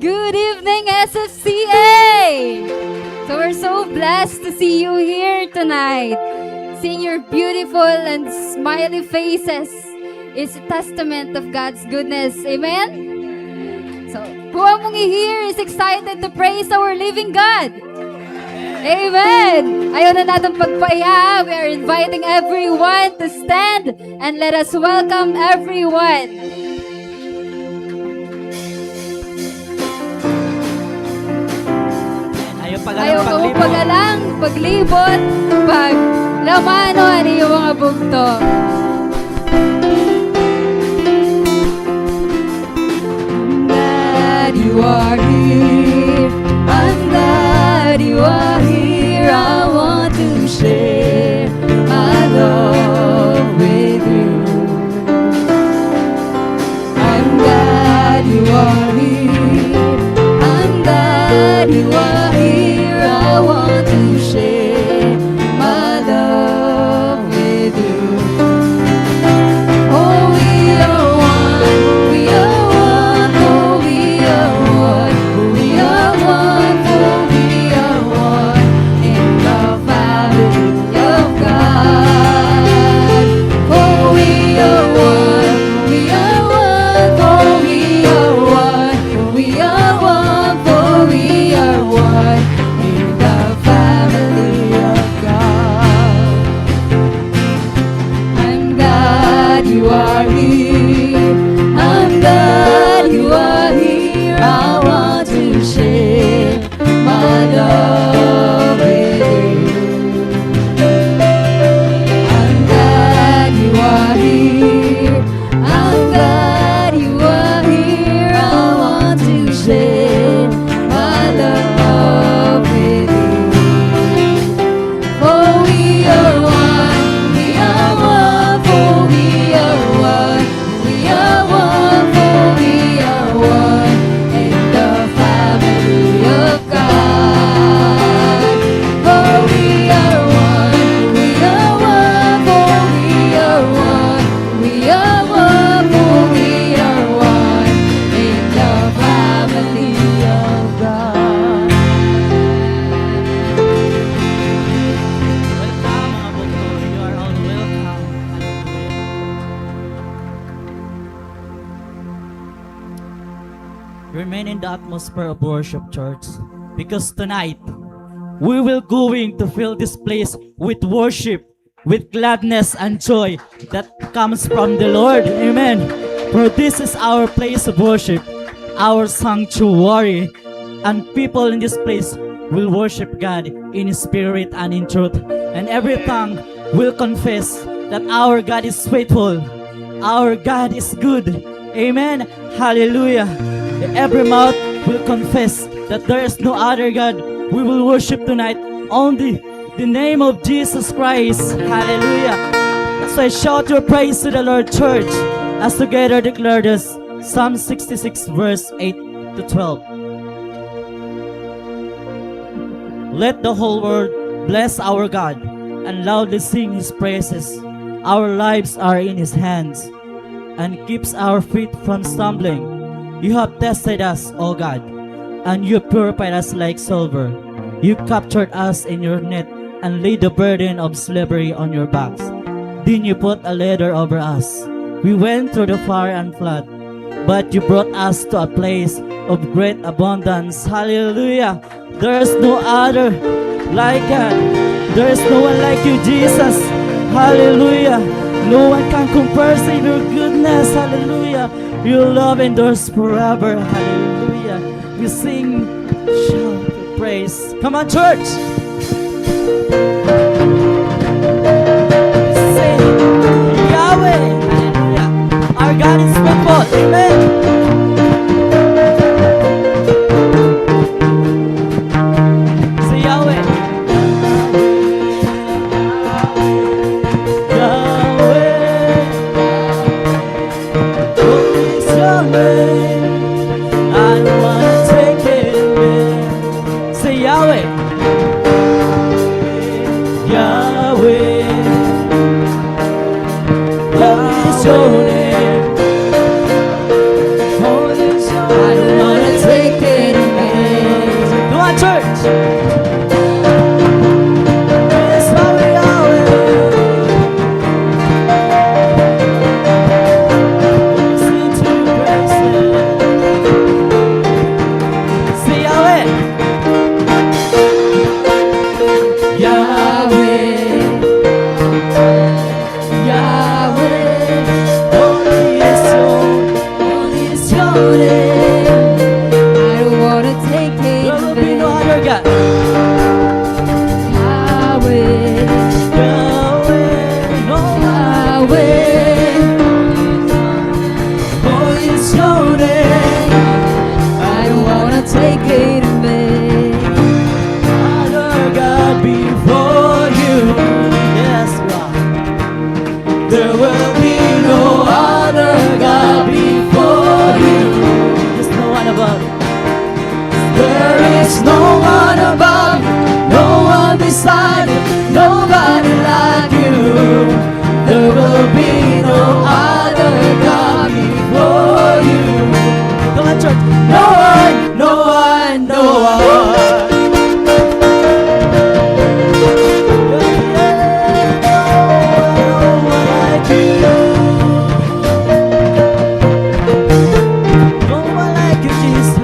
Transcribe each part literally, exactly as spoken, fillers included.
Good evening, S F C A! So we're so blessed to see you here tonight. Seeing your beautiful and smiley faces is a testament of God's goodness. Amen? So, who among you here is excited to praise our living God? Amen! Ayaw na naton pagpahiya. We are inviting everyone to stand and let us welcome everyone. Ayaw pag-alang, ayaw kamo pag-alang, paglibot, paglamano an iyo mga bugto. I'm glad you are here. I'm glad you are here. I want to share my love with you. I'm glad you are here. I'm glad you are here. I want to share my love with you. Oh, we are one, we are one, oh, we are one, we are one, oh, we are one in the family of God. Oh, we are one, we are one, oh, we are one, we are one, oh, we are one in the family of God. I'm glad you are here. I'm glad you are here. I want to share my love with you. I'm glad you are here. I'm glad you are here. I want to share my love with you. For we are one, we are one, for we are one, we are one, for we are one in the family of God. For we are one, we are one, for we are one, we are one, for we are one in the family of God. Welcome, mga bugto. You are all welcome. Remain in the atmosphere of worship, church, because tonight we will going to fill this place with worship, with gladness and joy that comes from the Lord. Amen. For this is our place of worship, our sanctuary, and people in this place will worship God in spirit and in truth. And every tongue will confess that our God is faithful, our God is good. Amen. Hallelujah. Every mouth will confess that there is no other God. We will worship tonight only the name of Jesus Christ. Hallelujah. So shout your praise to the Lord, church, as together declare this Psalm sixty-six, verse eight to twelve. Let the whole world bless our God and loudly sing his praises. Our lives are in his hands and keeps our feet from stumbling. You have tested us, O God, and you purified us like silver. You captured us in your net and laid the burden of slavery on your backs. Then you put a leader over us. We went through the fire and flood, but you brought us to a place of great abundance. Hallelujah. There is no other like God. There is no one like you, Jesus. Hallelujah. No one can compare to your goodness. Hallelujah. Your love endures forever. Hallelujah. We sing, shout, praise. Come on, church. Sing Yahweh. Hallelujah. Our God is faithful. Amen. Say Yahweh. Yahweh. Holy is your name. I wanna take it in. Say Yahweh. Yahweh, Yahweh, holy is your, holy is your name. I don't wanna take it. There will be no other God. Yahweh, Yahweh, no Yahweh. Holy is your name. I don't wanna take it in vain. Other God before you. Yes, God. There will be no other God before you. There's no one above. There is no one above you, no one beside you, nobody like you. There will be no other God before you. Come on, church. No one, no one, no one. No one like you. No one like you, Jesus.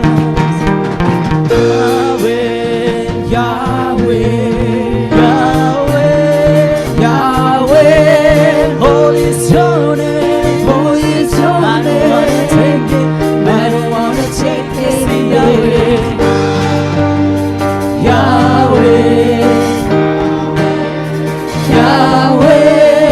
Yahweh, Yahweh, Yahweh, Yahweh. Holy is your name, holy is your name. I don't wanna take it, I don't wanna take it, Yahweh. Yahweh, Yahweh,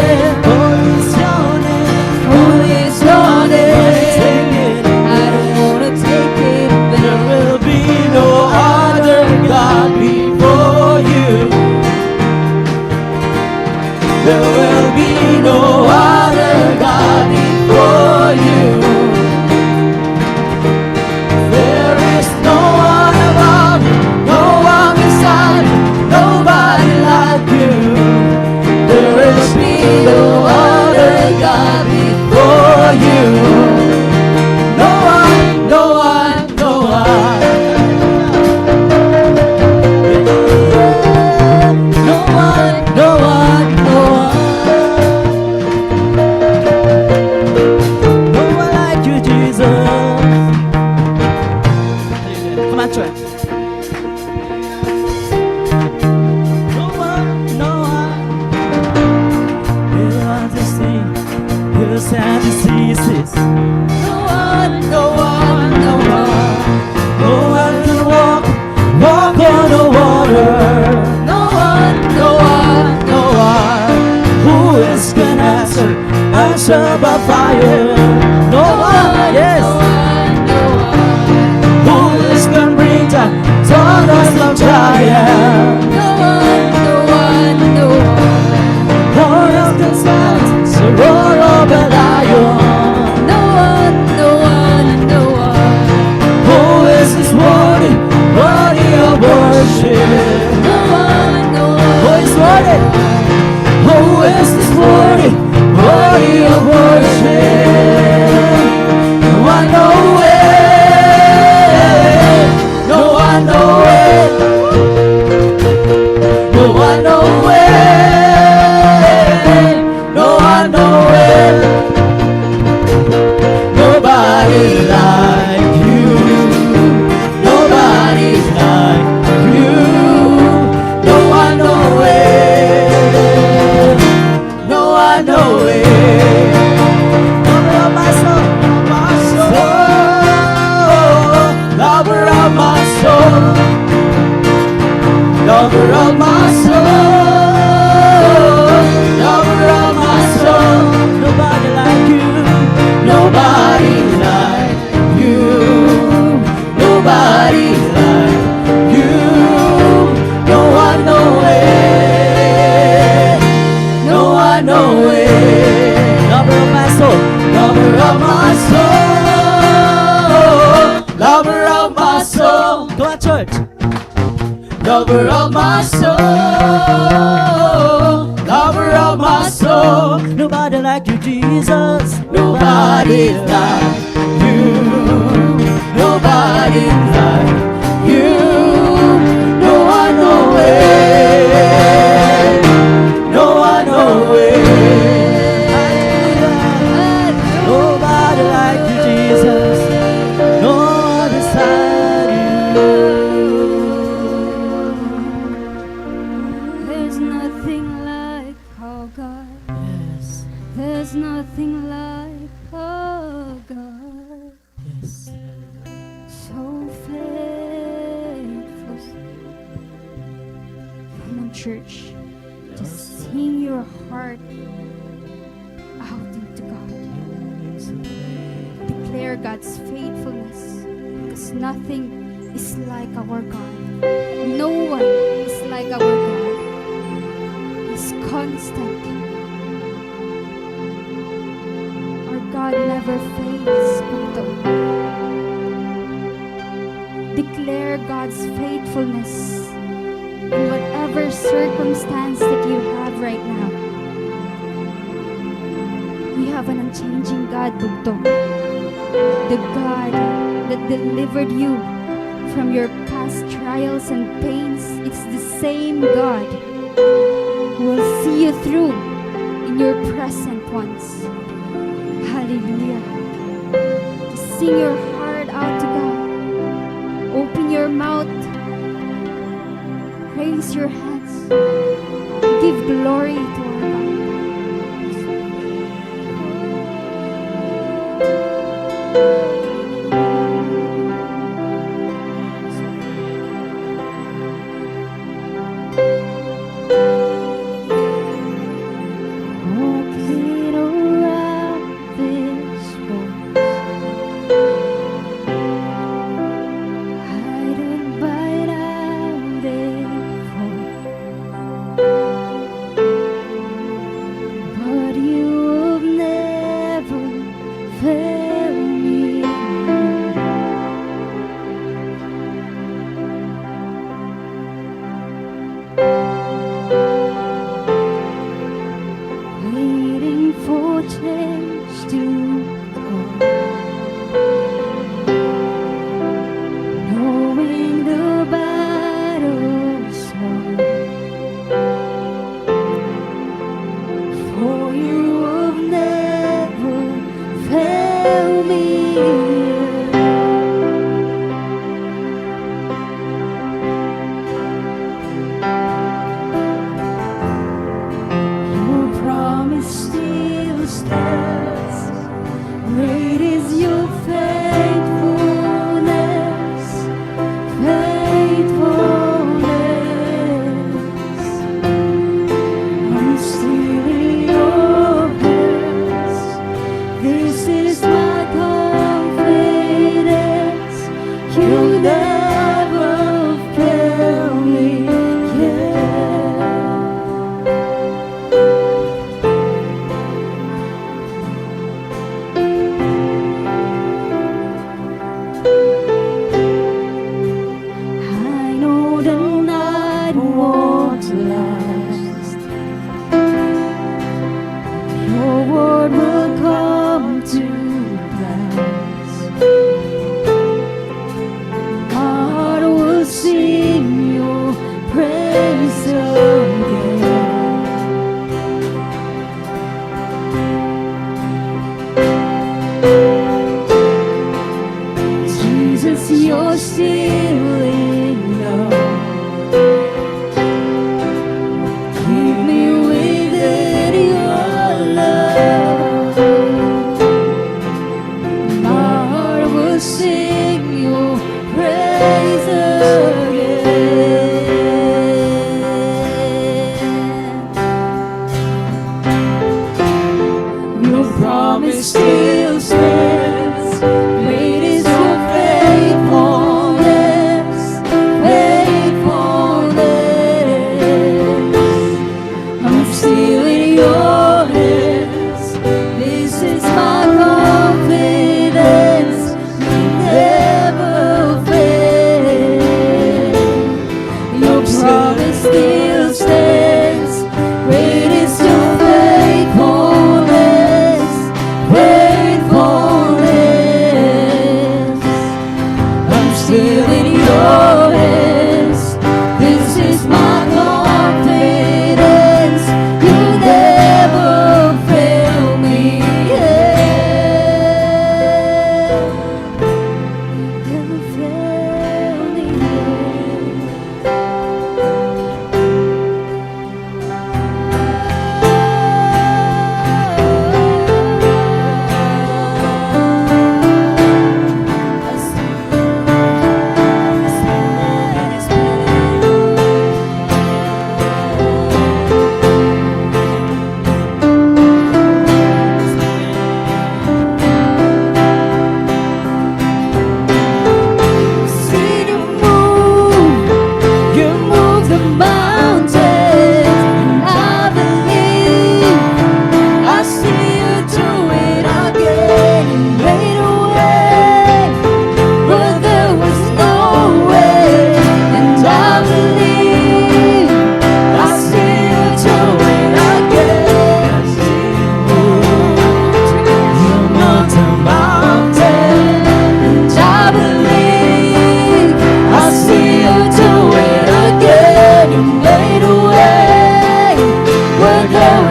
holy is your name, holy is your name. I don't wanna take it back. There will be no other God before you. There will be no other God before you. There is no one above you, no one beside you, nobody like you. There is no other God before you. No one, no one, no one. No one, no one, no one. No one like you, Jesus. Come on, church. No one, no one. Heal all disease, heal sad diseases. No one, no one, no one. No one can walk, walk on the water. No one, no one, no one. Who is can answer, answer by fire? No one, yes. Who is can bring down thoughts of giant? No one, no one, no one. Who else can silence the roar of a lion? No one, no one, no one. Who is this worthy, worthy of worship? No one, no one. Who is worthy? Who is this worthy, worthy of worship? No one, no way. No one, no way. No one, no way. No one, no way. Nobody like you. Nobody like you. No one, no way. No one, no way. Lover of my soul, my soul. Lover of my soul. Lover of my soul. Lover of my soul. Nobody like you. Nobody like you. Nobody like you. No one, no way. No one, no way. Lover of my soul. Lover of my soul. Lover of my soul. Come on, church. Lover of my soul, lover of my soul. Nobody like you, Jesus. Nobody like you. Nobody like you. No one, no way. No one, no way. Nobody like you, Jesus. No one beside you. Nothing like our God. Yes. There's nothing like our God. Yes. So faithful. Come on, church. Just sing your heart out into God. Declare God's faithfulness, because nothing is like our God. No one is like our God. He's constant. Our God never fails, bugto. Declare God's faithfulness in whatever circumstance that you have right now. We have an unchanging God, bugto. The God that delivered you from your past trials and pains, it's the same God who will see you through in your present ones. Hallelujah. Just sing your heart out to God. Open your mouth. Raise your hands. Give glory to our God.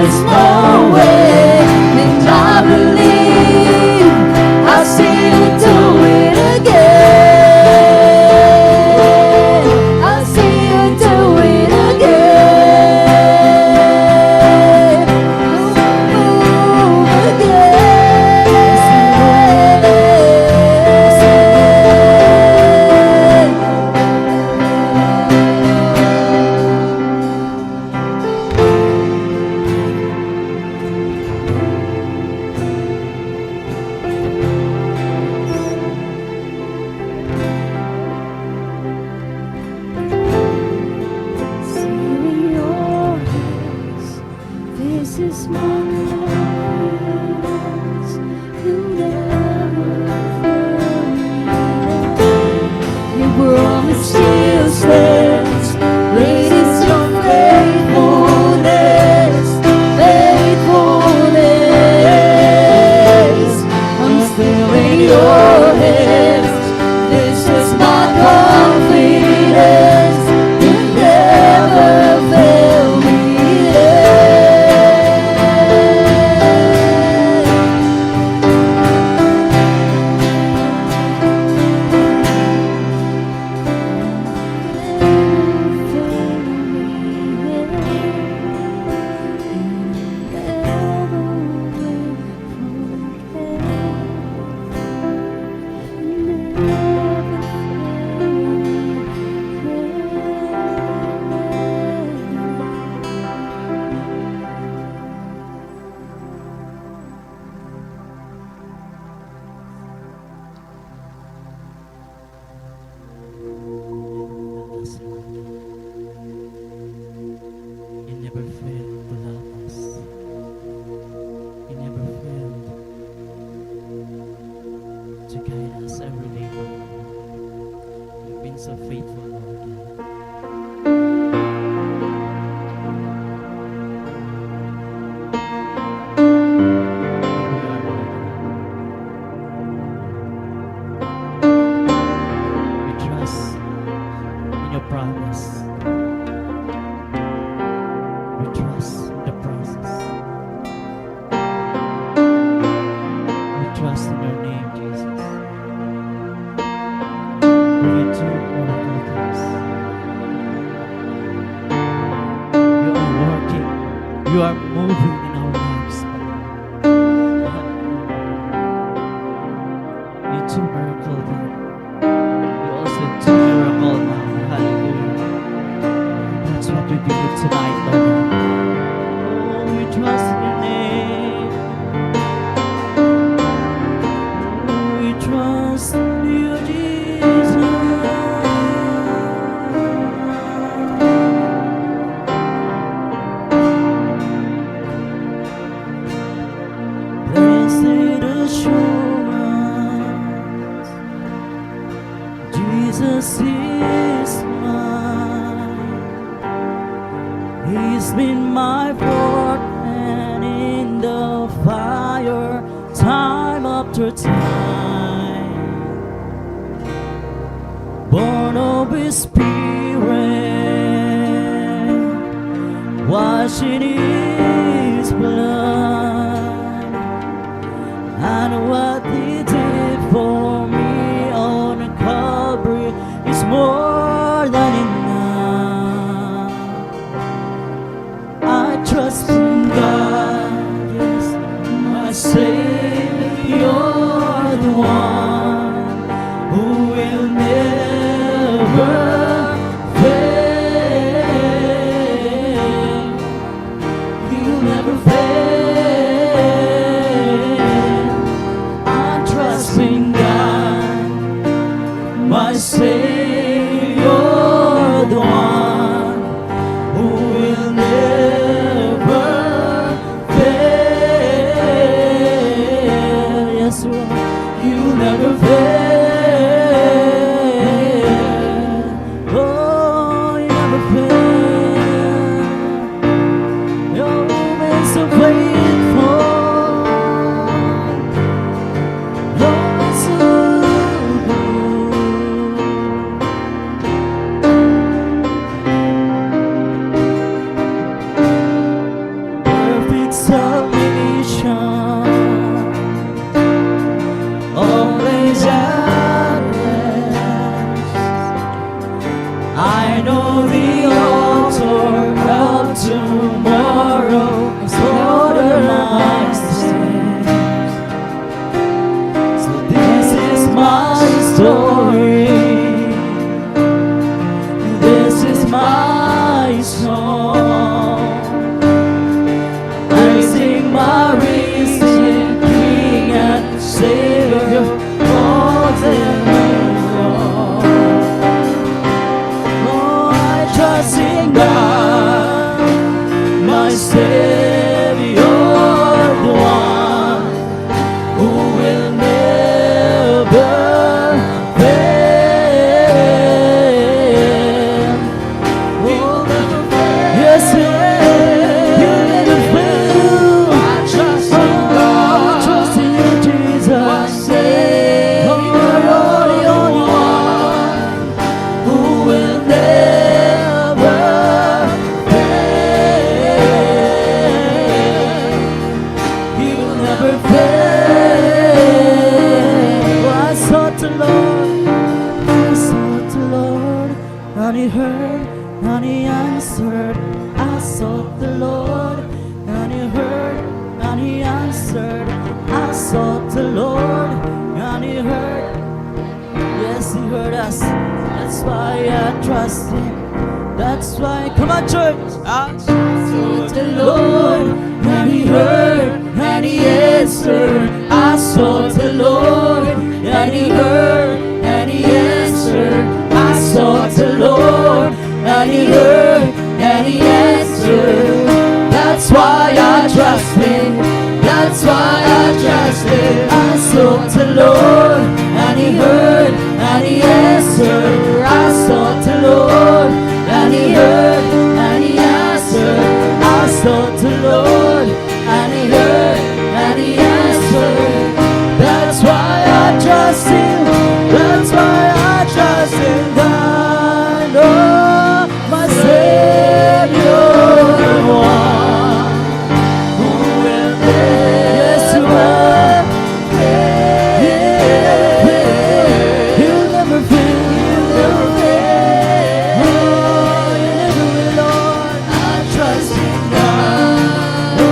There's no way, and I believe I'll see you do it again. I'll see you do it again. Move again. This is my confidence. You never fail me. Your promise still stands. Great is your faithfulness, faithfulness. I'm still in your hands. This is my confidence. You never fail me yet. You never failed to love us. You never failed to guide us every day, Lord. You've been so faithful, Lord God. Here we are, Lord God. We trust in your promise. We trust in the process. We trust in your name, Jesus. For you do miracle things. You are working. You are moving in our lives. You do miracle, God. You also do miracle now. Hallelujah. That's what we believe tonight, Lord. Oh, we trust in your name. Oh, we trust in you, Jesus. Blessed assurance, Jesus is mine. He's been my fourth man in the fire, time after time. Born of His Spirit, washed in His blood, and what He did for me on Calvary is more than enough. I trust in God, yes, my Savior, the one who will never fail. He'll never fail. I trust in God, my Savior, the one who will never That's why, come on, church. I sought the Lord, and He heard, and He answered. I sought the Lord, and He heard, and He answered. I sought the Lord, and He heard, and He answered. That's why I trust Him. That's why I trust Him. I sought the Lord, and He heard, and He answered. I sought the Lord, and He heard, and He answered. I sought the Lord, and He heard, and He answered. That's why I trust Him. That's why I trust in God, oh, my Savior, the one who will never fail. He will never fail. He will never fail. He will never fail. Oh, He never will, Lord. I trust in God, oh,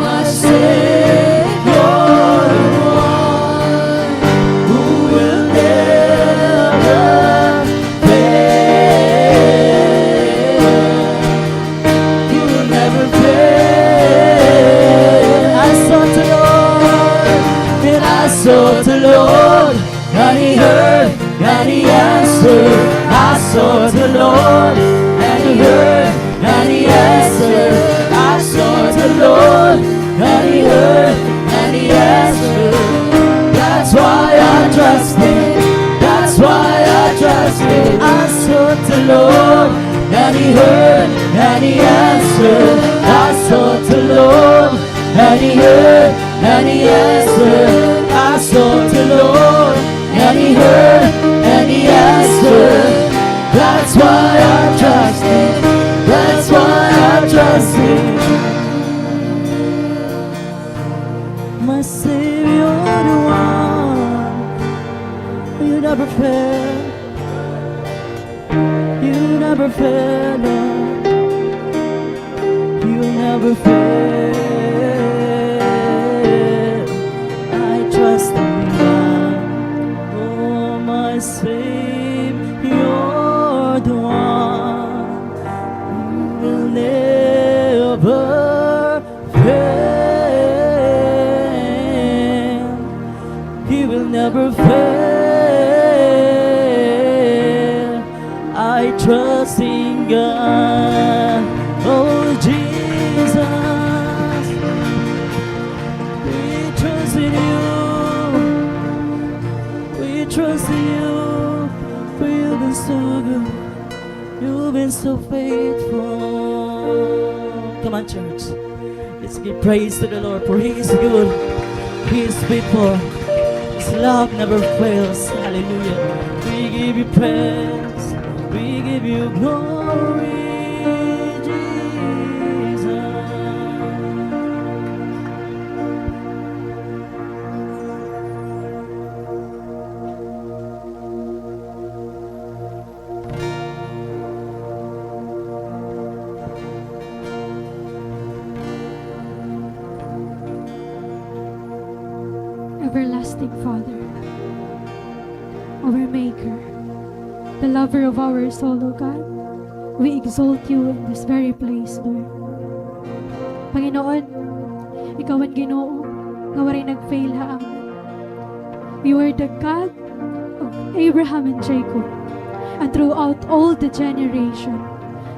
my Savior, the one who will never fail. He will never fail. I sought the Lord, and I sought the Lord, and He heard, and He answered. I sought the Lord, and He heard, and He answered. I sought the Lord, and He heard, and He answered. That's why I trust Him. That's why I trust Him. I sought the Lord, and He heard, and He answered. I sought the Lord, and He heard, and He answered. I sought the Lord, and He heard, and He answered. That's why I trust Him. That's why I trust Him. My Savior, the one, you never fail. You never fail, Lord. You never fail. I trust in God, oh, my Savior, the one who will never fail. He will never fail. I trust in God. Oh, Jesus, we trust in you. We trust in you. For you've been so good. You've been so faithful. Come on, church. Let's give praise to the Lord, for He is good. He is faithful. His love never fails. Hallelujah. We give you praise. We give you glory, Jesus. Everlasting Father, our Maker, the lover of our soul, O God, we exalt you in this very place, Lord. Panginoon, ikaw an Ginoo nga waray nag-fail ha amon. You are the God of Abraham and Jacob, and throughout all the generation,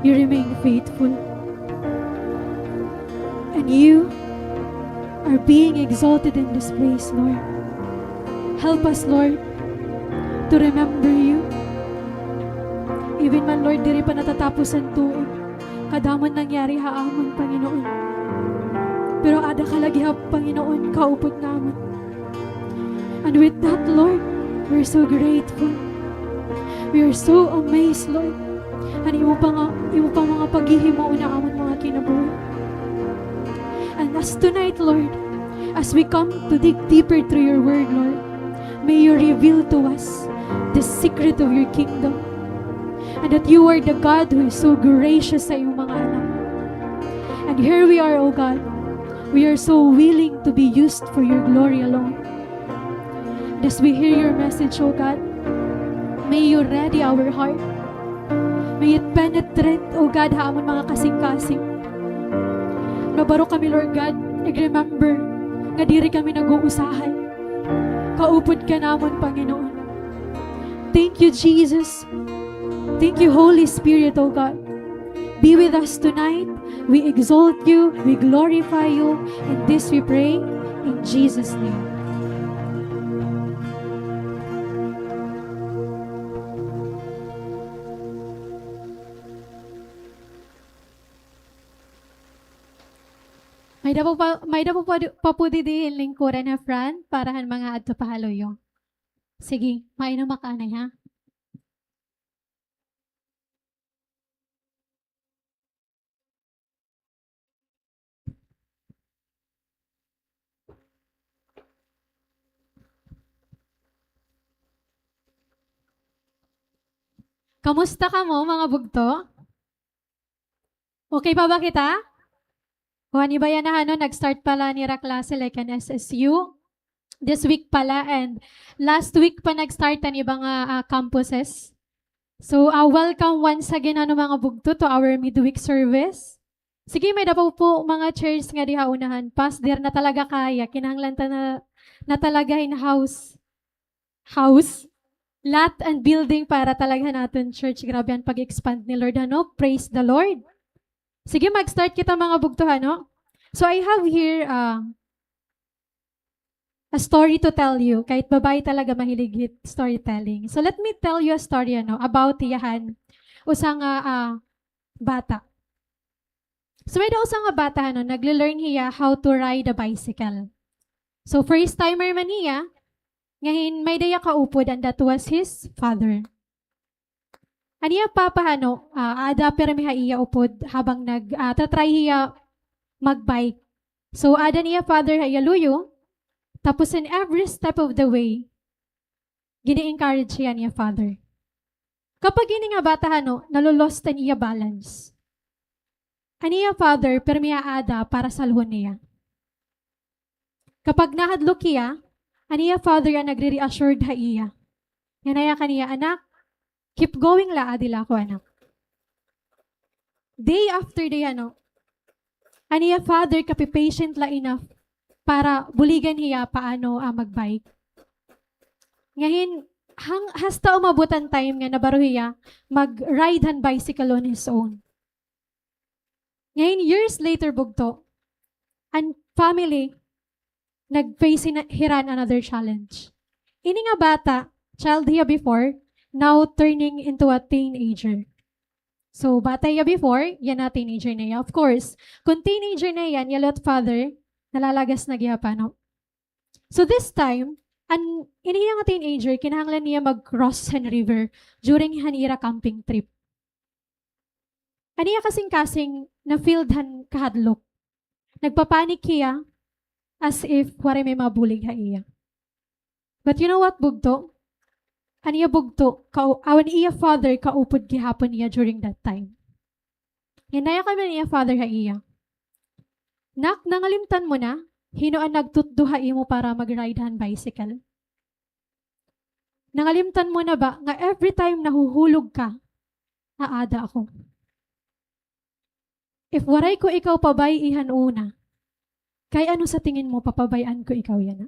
you remain faithful. And you are being exalted in this place, Lord. Help us, Lord, to remember you. Even man, Lord, diri pa natatapos an tuig, kadamo an nangyari ha amon, Panginoon. Pero ada ka lagi ha, Panginoon, kaupod namon. And with that, Lord, we're so grateful. We are so amazed, Lord. An imo pa nga, imo pa mga paghihimuon ha amon mga kinabuhi. And as tonight, Lord, as we come to dig deeper through your word, Lord, may you reveal to us the secret of your kingdom. And that you are the God who is so gracious sa iyong mga anak. And here we are, O God. We are so willing to be used for your glory alone. And as we hear your message, O God, may you ready our heart. May it penetrate, O God, ha amon mga kasingkasing. Nga baro kami, Lord God, nag-remember nga diri kami nag-uusahay. Kaupod ka namon, Panginoon. Thank you, Jesus. Thank you, Holy Spirit, O God. Be with us tonight. We exalt you. We glorify you. And this we pray in Jesus' name. May-ada pa, may-ada pa, pa po didi hin lingkuran ha front para han mga adto pa ha luyo. Sige, mainom ak anay, ha? Kamusta kamo, mga bugto? Okay pa ba kita? O, an iba yana, ano, nag-start pa la nira klase, like an S S U. This week pa la, and last week pa nag-start an iba nga, ah, campuses. So, ah, welcome once again, ano, mga bugto, to our midweek service. Sige, may-ada pa po mga chairs ngadi ha unahan. Pas, diri na talaga kaya. Kinahanglan ta na, na talaga hin house. House? Lot and building para talaga han aton church. Grabe an pag-expand ni Lord, ano? Praise the Lord. Sige, mag-start kita, mga bugto, ano? So, I have here, ah, a story to tell you. Kahit babae talaga mahilig hit storytelling. So, let me tell you a story, ano, about hiya han usa nga, ah, bata. So, may-ada usa nga bata, ano, nagle-learn hiya how to ride a bicycle. So, first timer man hiya, ngahin may-ada hiya kaupod, and that was his father. An iya papa, ano, ah, aada pirmi ha iya upod habang nag, ah, ta-try hiya mag-bike. So, aada an iya father ha iya luyo, tapos in every step of the way, gini-encourage hiya an iya father. Kapag ini nga bata, ano, nalo-lost an iya balance, an iya father pirmi aada para salhon niya. Kapag nahadlok hiya, an iya father an nagre-reassured ha iya. Ngan aya kaniya, "Anak, keep going la, adi la ako, anak." Day after day, ano, an iya father kapi-patient la enough para buligan hiya paano, ah, mag-bike. Ngahin, hang-, hasta umabot an time nga nabaro hiya mag-ride han bicycle on his own. Ngahin, years later, bugto, an family nag-face hina-, hiran another challenge. Ini nga bata, child hiya before, now turning into a teenager. So, bata hiya before, yana teenager na hiya. Of course, kon teenager na hiya, an iya late father, nalalagas na gihapon, no? So, this time, an, ini hiya nga teenager, kinahanglan niya mag-cross han river during han ira camping trip. An iya kasingkasing na-filled han kahadlok. Nagpa-panic hiya as if waray may mabulig ha iya. But you know what, bugto? An iya bugto, kau-, aw, an iya father kaupod gihapon niya during that time. Ngan aya kami an iya father ha iya, "Nak, nangalimtan mo na hin-o an nagtutdo ha imo para mag-ride han bicycle? Nangalimtan mo na ba nga every time nahuhulog ka, aada ako? If waray ko ikaw pabay-i han una, kay ano sa tingin mo papabay-an ko ikaw yana?"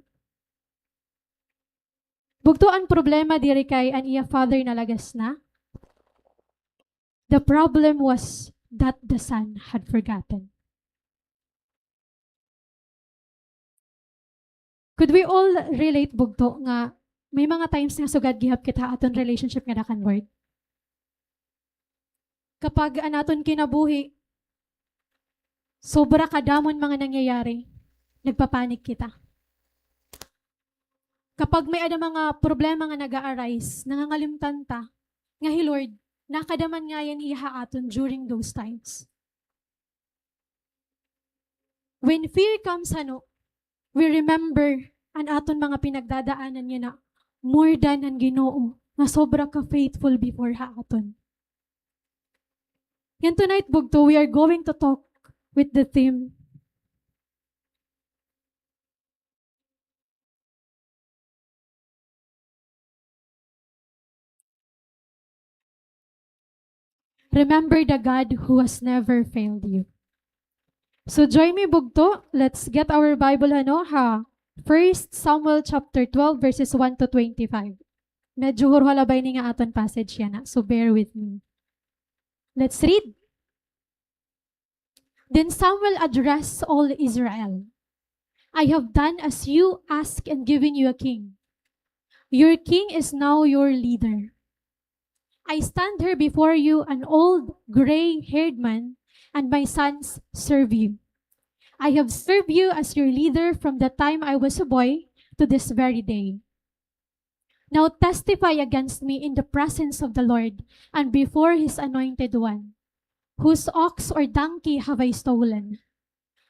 Bugto, an problema diri kay an iya father nalagas na. The problem was that the son had forgotten. Could we all relate, bugto, nga may mga times nga sugad gihap kita ha aton relationship ngada kan Lord? Kapag an aton kinabuhi, sobra kadamon mga nangyayari, nagpa-panic kita. Kapag may-ada mga problema nga naga-arise, nangangalimtan ta nga hi Lord, nakada man ngay-an hiya ha aton during those times. When fear comes, ano, we remember an aton mga pinagdadaanan yana more than an Ginoo nga sobra ka faithful before ha aton. Ngan tonight, bugto, we are going to talk with the theme, Remember the God who has never failed you. So, join me, bugto. Let's get our Bible, ano, ha? First Samuel chapter twelve, verses one to twenty-five. Medyo hurhalabay ni nga aton passage yana, so bear with me. Let's read. Then Samuel addressed all Israel. "I have done as you asked and given you a king. Your king is now your leader. I stand here before you, an old, gray-haired man, and my sons serve you. I have served you as your leader from the time I was a boy to this very day. Now testify against me in the presence of the Lord and before his anointed one. Whose ox or donkey have I stolen?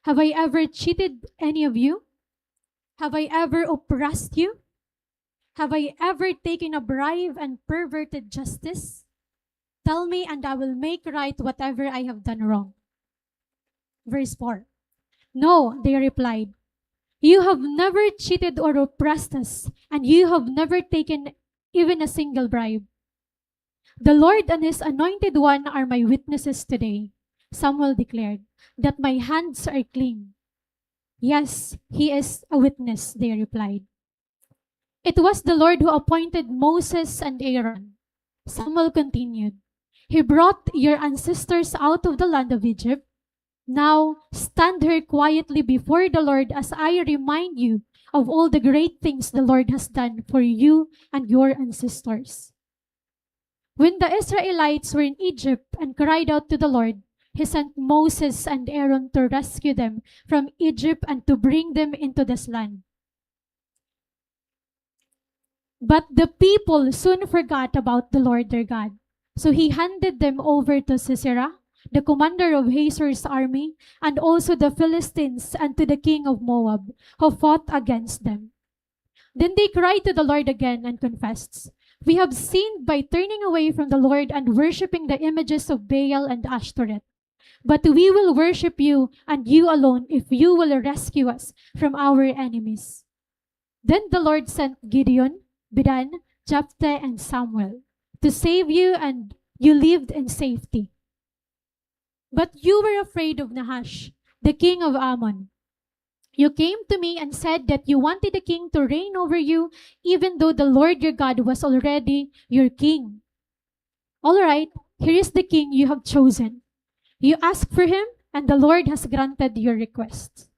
Have I ever cheated any of you? Have I ever oppressed you? Have I ever taken a bribe and perverted justice? Tell me, and I will make right whatever I have done wrong." Verse four. "No," they replied, "you have never cheated or oppressed us, and you have never taken even a single bribe." "The Lord and his anointed one are my witnesses today," Samuel declared, "that my hands are clean." "Yes, he is a witness," they replied. "It was the Lord who appointed Moses and Aaron," Samuel continued. "He brought your ancestors out of the land of Egypt. Now stand here quietly before the Lord as I remind you of all the great things the Lord has done for you and your ancestors." When the Israelites were in Egypt and cried out to the Lord, he sent Moses and Aaron to rescue them from Egypt and to bring them into this land. But the people soon forgot about the Lord their God. So he handed them over to Sisera, the commander of Hazor's army, and also the Philistines, and to the king of Moab, who fought against them. Then they cried to the Lord again and confessed, "We have sinned by turning away from the Lord and worshipping the images of Baal and Ashtoreth. But we will worship you and you alone if you will rescue us from our enemies." Then the Lord sent Gideon, Bedan, Jephthah, and Samuel to save you, and you lived in safety. But you were afraid of Nahash, the king of Ammon. You came to me and said that you wanted a king to reign over you, even though the Lord your God was already your king. All right, here is the king you have chosen. You asked for him, and the Lord has granted your request.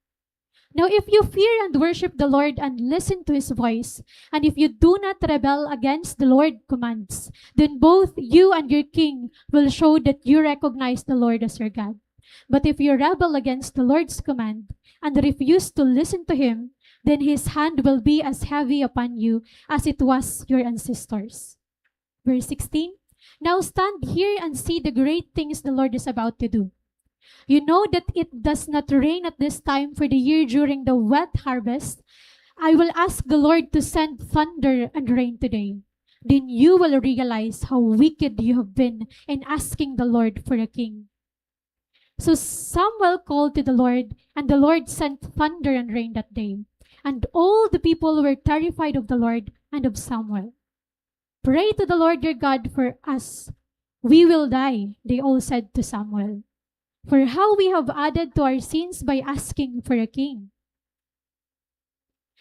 Now, if you fear and worship the Lord and listen to his voice, and if you do not rebel against the Lord's commands, then both you and your king will show that you recognize the Lord as your God. But if you rebel against the Lord's command and refuse to listen to him, then his hand will be as heavy upon you as it was your ancestors. Verse sixteen, "Now stand here and see the great things the Lord is about to do. You know that it does not rain at this time for the year during the wet harvest. I will ask the Lord to send thunder and rain today. Then you will realize how wicked you have been in asking the Lord for a king." So Samuel called to the Lord, and the Lord sent thunder and rain that day. And all the people were terrified of the Lord and of Samuel. "Pray to the Lord your God for us. We will die," they all said to Samuel. "For how we have added to our sins by asking for a king."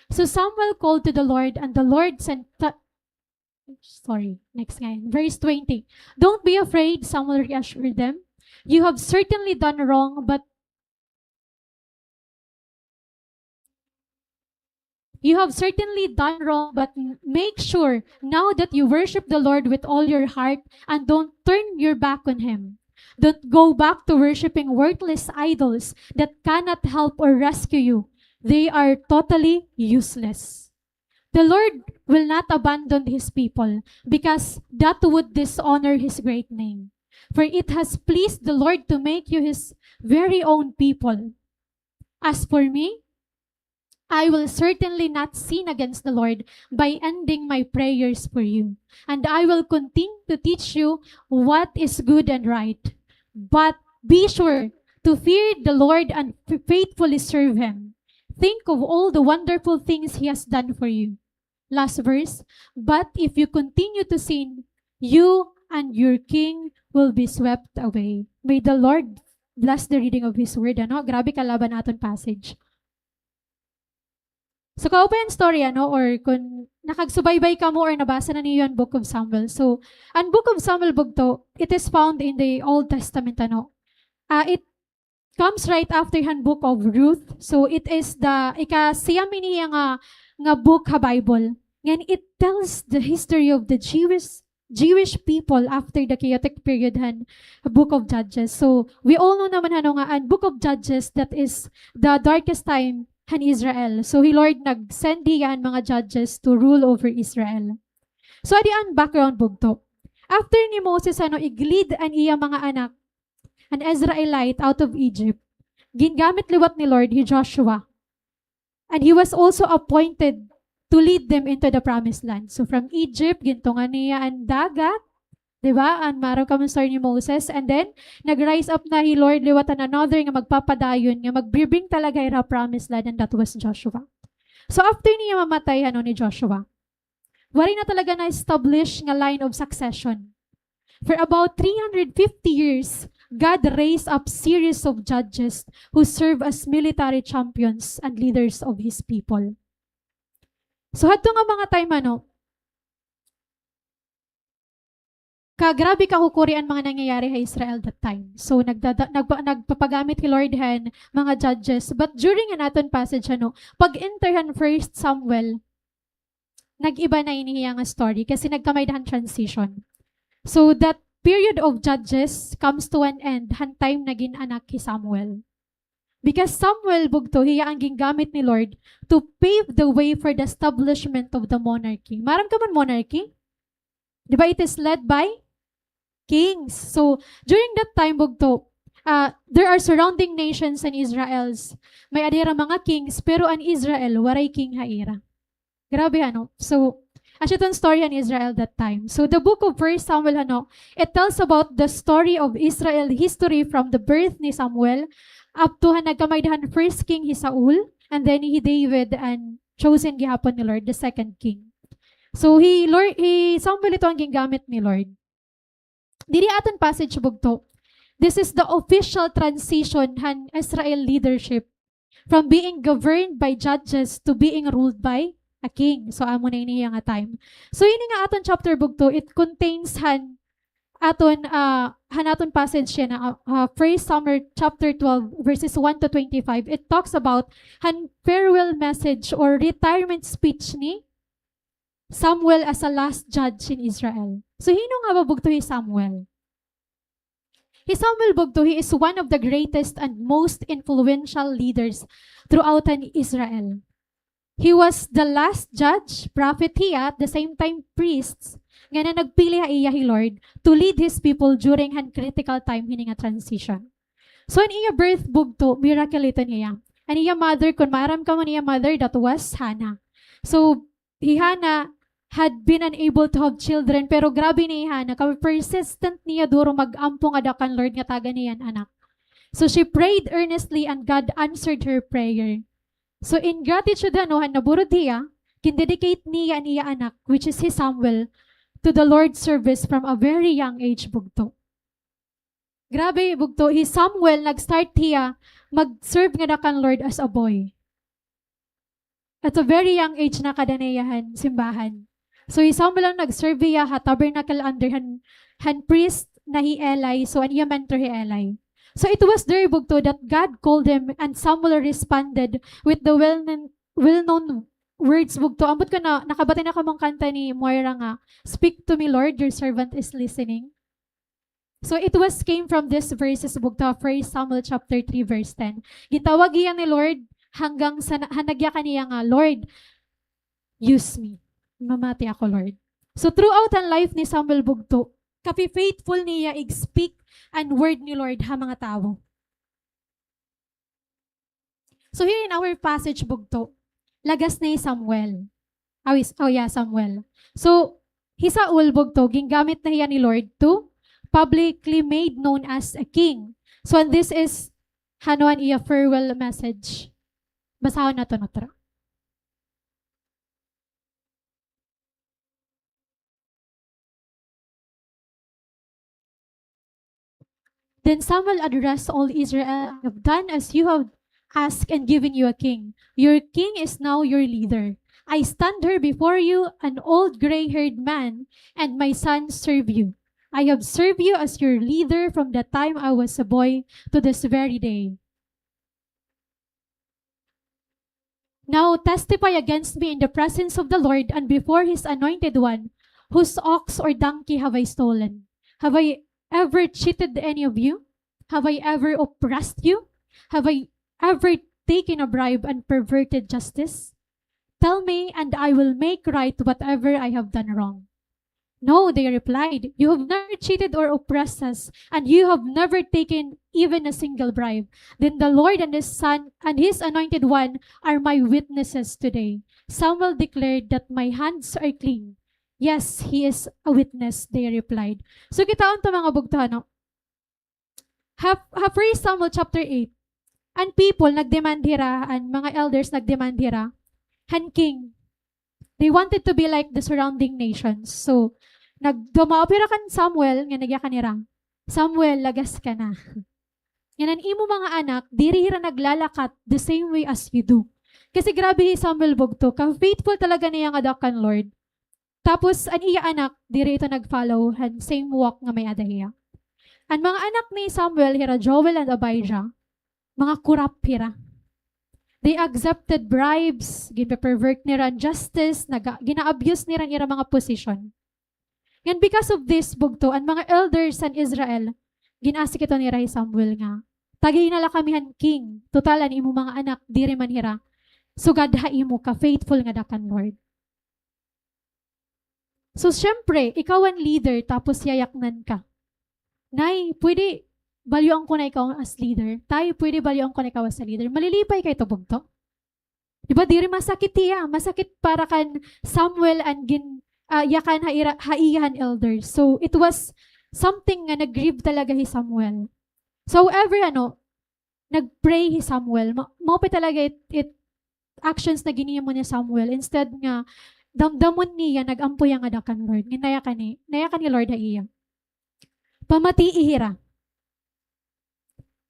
So Samuel called to the Lord, and the Lord sent th- sorry, next ngayon. Verse twenty. "Don't be afraid," Samuel reassured them. "You have certainly done wrong, but you have certainly done wrong, but m- make sure now that you worship the Lord with all your heart and don't turn your back on him. Don't go back to worshiping worthless idols that cannot help or rescue you. They are totally useless." The Lord will not abandon his people, because that would dishonor his great name. For it has pleased the Lord to make you his very own people. As for me, I will certainly not sin against the Lord by ending my prayers for you, and I will continue to teach you what is good and right. But be sure to fear the Lord and f- faithfully serve him. Think of all the wonderful things he has done for you. Last verse, "But if you continue to sin, you and your king will be swept away." May the Lord bless the reading of His word, ano? Grabe kalaban aton passage. So, kaupay an story, ano, or kun nakagsubaybay kamo or nabasa na niyo an Book of Samuel. So, an Book of Samuel, bugto, it is found in the Old Testament, ano. Ah, it comes right after han Book of Ruth. So, it is the ikasiyam ini nga, nga book ha Bible. Ngan it tells the history of the Jewish Jewish people after the chaotic period han Book of Judges. So, we all know naman, ano, nga an Book of Judges, that is the darkest time han Israel. So, hi Lord nag-send hiya han mga judges to rule over Israel. So, adi an background, bugto. After ni Moses, ano, ig-lead an iya mga anak, an Israelite, out of Egypt, gingamit liwat ni Lord hi Joshua. And he was also appointed to lead them into the promised land. So from Egypt, gintungan niya an dagat, di ba? An maaram kamo story ni Moses. And then, nag-rise up na hi Lord liwat an another nga magpapadayon, nga magbi-bring talaga hira promised land, and that was Joshua. So after niya mamatay, ano, ni Joshua, waray na talaga na-establish nga line of succession. For about three hundred fifty years, God raised up series of judges who serve as military champions and leaders of His people. So, hadto nga mga time, ano, ka grabe kahukuri an mga nangyayari ha Israel that time. So, nagdada-, nagpa-, nagpapagamit hi Lord han mga judges. But during an aton passage, ano, pag-enter han First Samuel, nag-iba na ini hiya nga story kasi nagkamay-ada han transition. So, that period of judges comes to an end han time nga gin-anak hi Samuel. Because Samuel, bugto, hiya an gingamit ni Lord to pave the way for the establishment of the monarchy. Maaram ka man monarchy? Di ba, it is led by kings. So, during that time, bugto, ah, there are surrounding nations in Israel's. May-ada hira mga kings, pero an Israel, waray king ha ira. Grabe, ano? So, asya iton story han Israel that time. So, the book of First Samuel, ano, it tells about the story of Israel history from the birth ni Samuel up to han nagkamay-ada han first king hi Saul, and then hi David, an chosen gihapon ni Lord, the second king. So, hi Lord, hi Samuel ito an gingamit ni Lord. Diri aton passage, bugto. This is the official transition han Israel leadership from being governed by judges to being ruled by a king. So, amo na ini hiya nga time. So, ini nga aton chapter, bugto, it contains han aton, ah, han aton passage yana, ah, ah, First Samuel chapter twelve, verses one to twenty-five. It talks about han farewell message or retirement speech ni Samuel as a last judge in Israel. So, hin-o nga ba, bugto, hi Samuel? Hi Samuel, bugto, he is one of the greatest and most influential leaders throughout an Israel. He was the last judge, prophet hiya, at the same time priests, nga na nagpili ha iya hi Lord to lead his people during han critical time hini nga transition. So, an iya birth, bugto, miracle iton hiya. An iya mother, kun maaram kamo an iya mother, that was Hannah. So, hi Hannah had been unable to have children, pero grabe ni Hannah, kay persistent niya duro mag-ampo ngada kan Lord nga tagan niya an anak. So she prayed earnestly and God answered her prayer. So in gratitude, ano, han naburod hiya, gindedicate niya an iya anak, which is hi Samuel, to the Lord's service from a very young age, bugto. Grabe, bugto. Hi Samuel, nag-start hiya mag-serve ngada kan Lord as a boy. At a very young age, nakada na hiya han simbahan. So, hi Samuel an nag-serve hiya ha tabernacle under han, han priest na hi Eli. So, an iya mentor hi Eli. So, it was there, bugto, that God called him and Samuel responded with the well-known, well-known words, bugto. Ambot ko na, nakabati na kamo han kanta ni Moira nga, "Speak to me, Lord, your servant is listening." So it was came from this verses, bugto, First Samuel chapter three, verse ten. Gintawag hiya ni Lord hanggang sa na-, han nagyakan hiya nga, "Lord, use me. Mamati ako, Lord." So throughout an life ni Samuel, bugto, kapi-faithful niya ig-speak an word ni Lord ha mga tawo. So here in our passage, bugto, lagas na hi Samuel. Aw, is-, oh yeah, Samuel. So, hi Saul, bugto, gingamit na hiya ni Lord to publicly made known as a king. So, and this is, ano, an iya farewell message. Basahon naton utra. Then Samuel addressed all Israel, "I have done as you have asked and given you a king. Your king is now your leader. I stand here before you, an old gray-haired man, and my sons serve you. I have served you as your leader from the time I was a boy to this very day. Now testify against me in the presence of the Lord and before his anointed one, whose ox or donkey have I stolen? Have I ever cheated any of you? Have I ever oppressed you? Have I ever taken a bribe and perverted justice? Tell me, and I will make right whatever I have done wrong." "No," they replied, "you have never cheated or oppressed us, and you have never taken even a single bribe. Then the Lord and his son and his anointed one are my witnesses today." Samuel declared that, "My hands are clean." "Yes, he is a witness," they replied. So, kitaon ta, mga bugto, no? Ha, ha First Samuel chapter eight, an people nag-demand hira, an mga elders nag-demand hira han king. They wanted to be like the surrounding nations. So, nagdumaop hira kan Samuel, nga nagyakan hira, "Samuel, lagas ka na. Ngan an imo mga anak, diri hira naglalakat the same way as you do." Kasi grabe hi Samuel, bugto, ka-faithful talaga niya ngada kan Lord. Tapos, an iya anak, diri ito nag-follow han same walk nga may-ada hiya. An mga anak ni Samuel, hira Joel and Abijah, mga corrupt hira. They accepted bribes, ginpe-pervert nira an justice, naga-, gina-abuse nira an ira mga position. And because of this, bugto, an mga elders han Israel, gin-ask ito nira hi Samuel nga, "Tagi na la kami han king, total an imo mga anak, diri man hira sugad ha imo ka-faithful ngada kan Lord." So, syempre, ikaw an leader, tapos yayaknan ka. "Nay, pwede balyuan ko na ikaw as leader? Tay, pwede balyuan ko na ikaw as a leader?" Malilipay kay ito, bugto. Di ba, diri masakit hiya? Masakit para kan Samuel an gin-, ah, yakan ha ira-, ha iya han elder. So, it was something nga nag-grieve talaga hi Samuel. So, however, ano, nag-pray hi Samuel. Ma-, mao pa talaga it, it actions na ginhimo ni Samuel. Instead nga damdamon niya, nag-ampo hiya ngada kan Lord. Nga nayakan ni, nayakan ni Lord ha iya. Pamatii hira.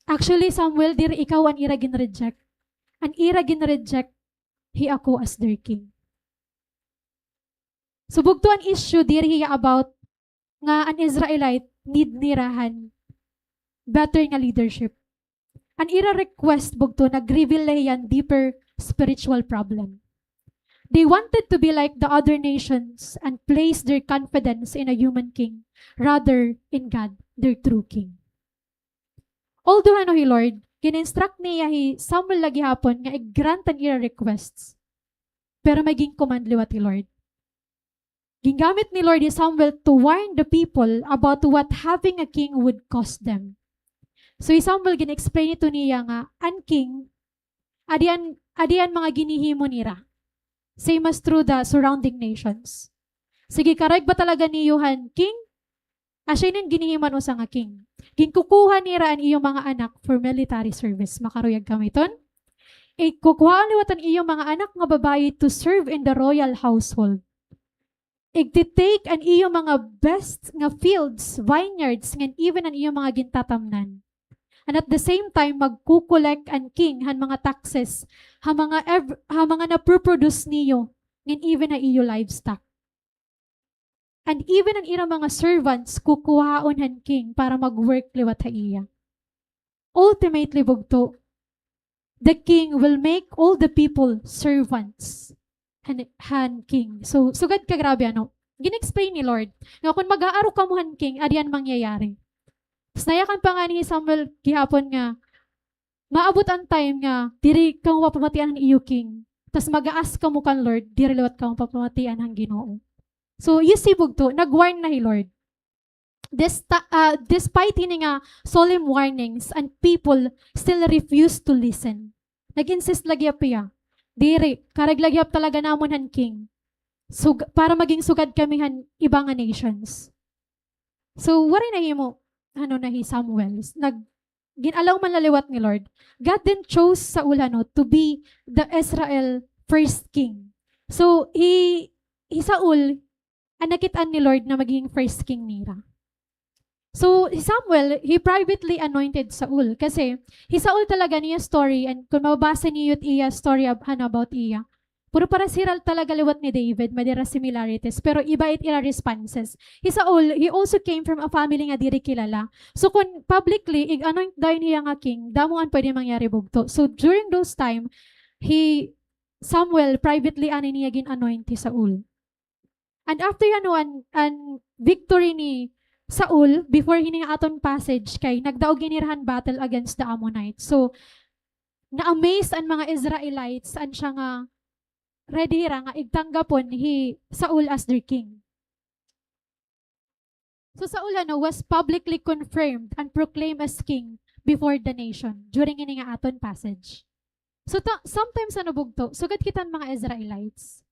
Actually, Samuel, diri ikaw an ira gin-reject. An ira gin-reject, hi ako as their king. So, bugto, an issue diri hiya about nga an Israelite need nira han better nga leadership. An ira request, bugto, nag-reveal la hiya hin deeper spiritual problem. They wanted to be like the other nations and place their confidence in a human king rather in God, their true king. Although, ano, hi Lord, gin-instruct niya hi Samuel la gihapon nga i-grant an ira requests. Pero may gin-command liwat hi Lord. Gingamit ni Lord hi Samuel to warn the people about what having a king would cost them. So, hi Samuel, gin-explain ito niya nga an king, adi an, adi an mga ginhihimo nira. Same as through the surrounding nations. Sige, karuyag ba talaga niyo han king? Asya ini an ginhihimo han usa nga king. Ginkukuha nira an iyo mga anak for military service. Makaruyag kamo hiton? Igkukuhaon liwat an iyo mga anak nga babayi to serve in the royal household. Igti-take an iyo mga best nga fields, vineyards, ngan even an iyo mga gintatamnan. And at the same time, magkukolek an king han mga taxes ha mga ev-, ha mga napro-produce niyo, ngan even ha iyo livestock. And even an ira mga servants kukuhaon han king para mag-work liwat ha iya. Ultimately, bugto, the king will make all the people servants han, han king. So, sugad ka grabe, ano? Gin-explain ni Lord nga kon mag-aaro kamo han king, adi an mangyayari. Tas nayakan pa ngani hi Samuel gihapon nga maabot an time nga diri kamo papamatian han iyo king. Tas mag-a-ask kamo kan Lord, diri liwat kamo papamatian han Ginoo. So, you see, bugto, nag-warn na hi Lord. Desta-, ah, despite hini nga solemn warnings, and people still refuse to listen. Nag-insist la gihap hiya. Diri, karuyag la gihap talaga namon han king. Sug-, para maging sugad kami han iba nga nations. So, waray nahimo, ano, na hi Samuel. Nag-, gin-allow man la liwat ni Lord. God then chose Saul, ano, to be the Israel first king. So, hi, hi Saul, an nakit-an ni Lord na magiging first king nira. So, hi Samuel, he privately anointed Saul. Kasi, hi Saul talaga niya story, and kung mababasa niyo it iya story ab-, ano, about iya, puro parehas hira talaga liwat ni David, may dira similarities, pero iba it ira responses. Hi Saul, he also came from a family nga diri kilala. So, kung publicly, ig-anoint dayon hiya nga king, damo an pwede mangyari bugto. So, during those time, hi Samuel privately anay niya gin-anoint hi Saul. And after, ano, an, an victory ni Saul, before hini nga aton passage, kay nagdaog ini hira han battle against the Ammonites. So, na-amaze an mga Israelites, an siya nga ready hira nga igtanggapon hi Saul as their king. So, Saul, ano, was publicly confirmed and proclaimed as king before the nation during ini nga aton passage. So, ta-, sometimes, ano, bugto, sugad kita an mga Israelites,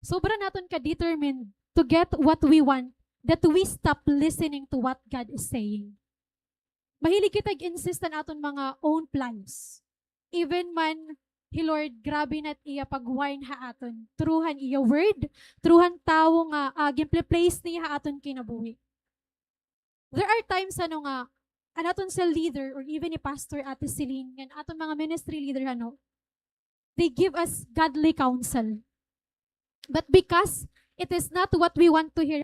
sobra naton ka-determined to get what we want that we stop listening to what God is saying. Mahilig kita ig-insist han aton mga own plans. Even man, hi Lord, grabe na it iya pag-wine ha aton. Through han iya word, through han tawo nga, ah, ginple-place niya ha aton kinabuhi. There are times, ano, nga, an aton cell leader or even ni Pastor Ate Celine, ngan aton mga ministry leader, ano, they give us godly counsel. But because it is not what we want to hear,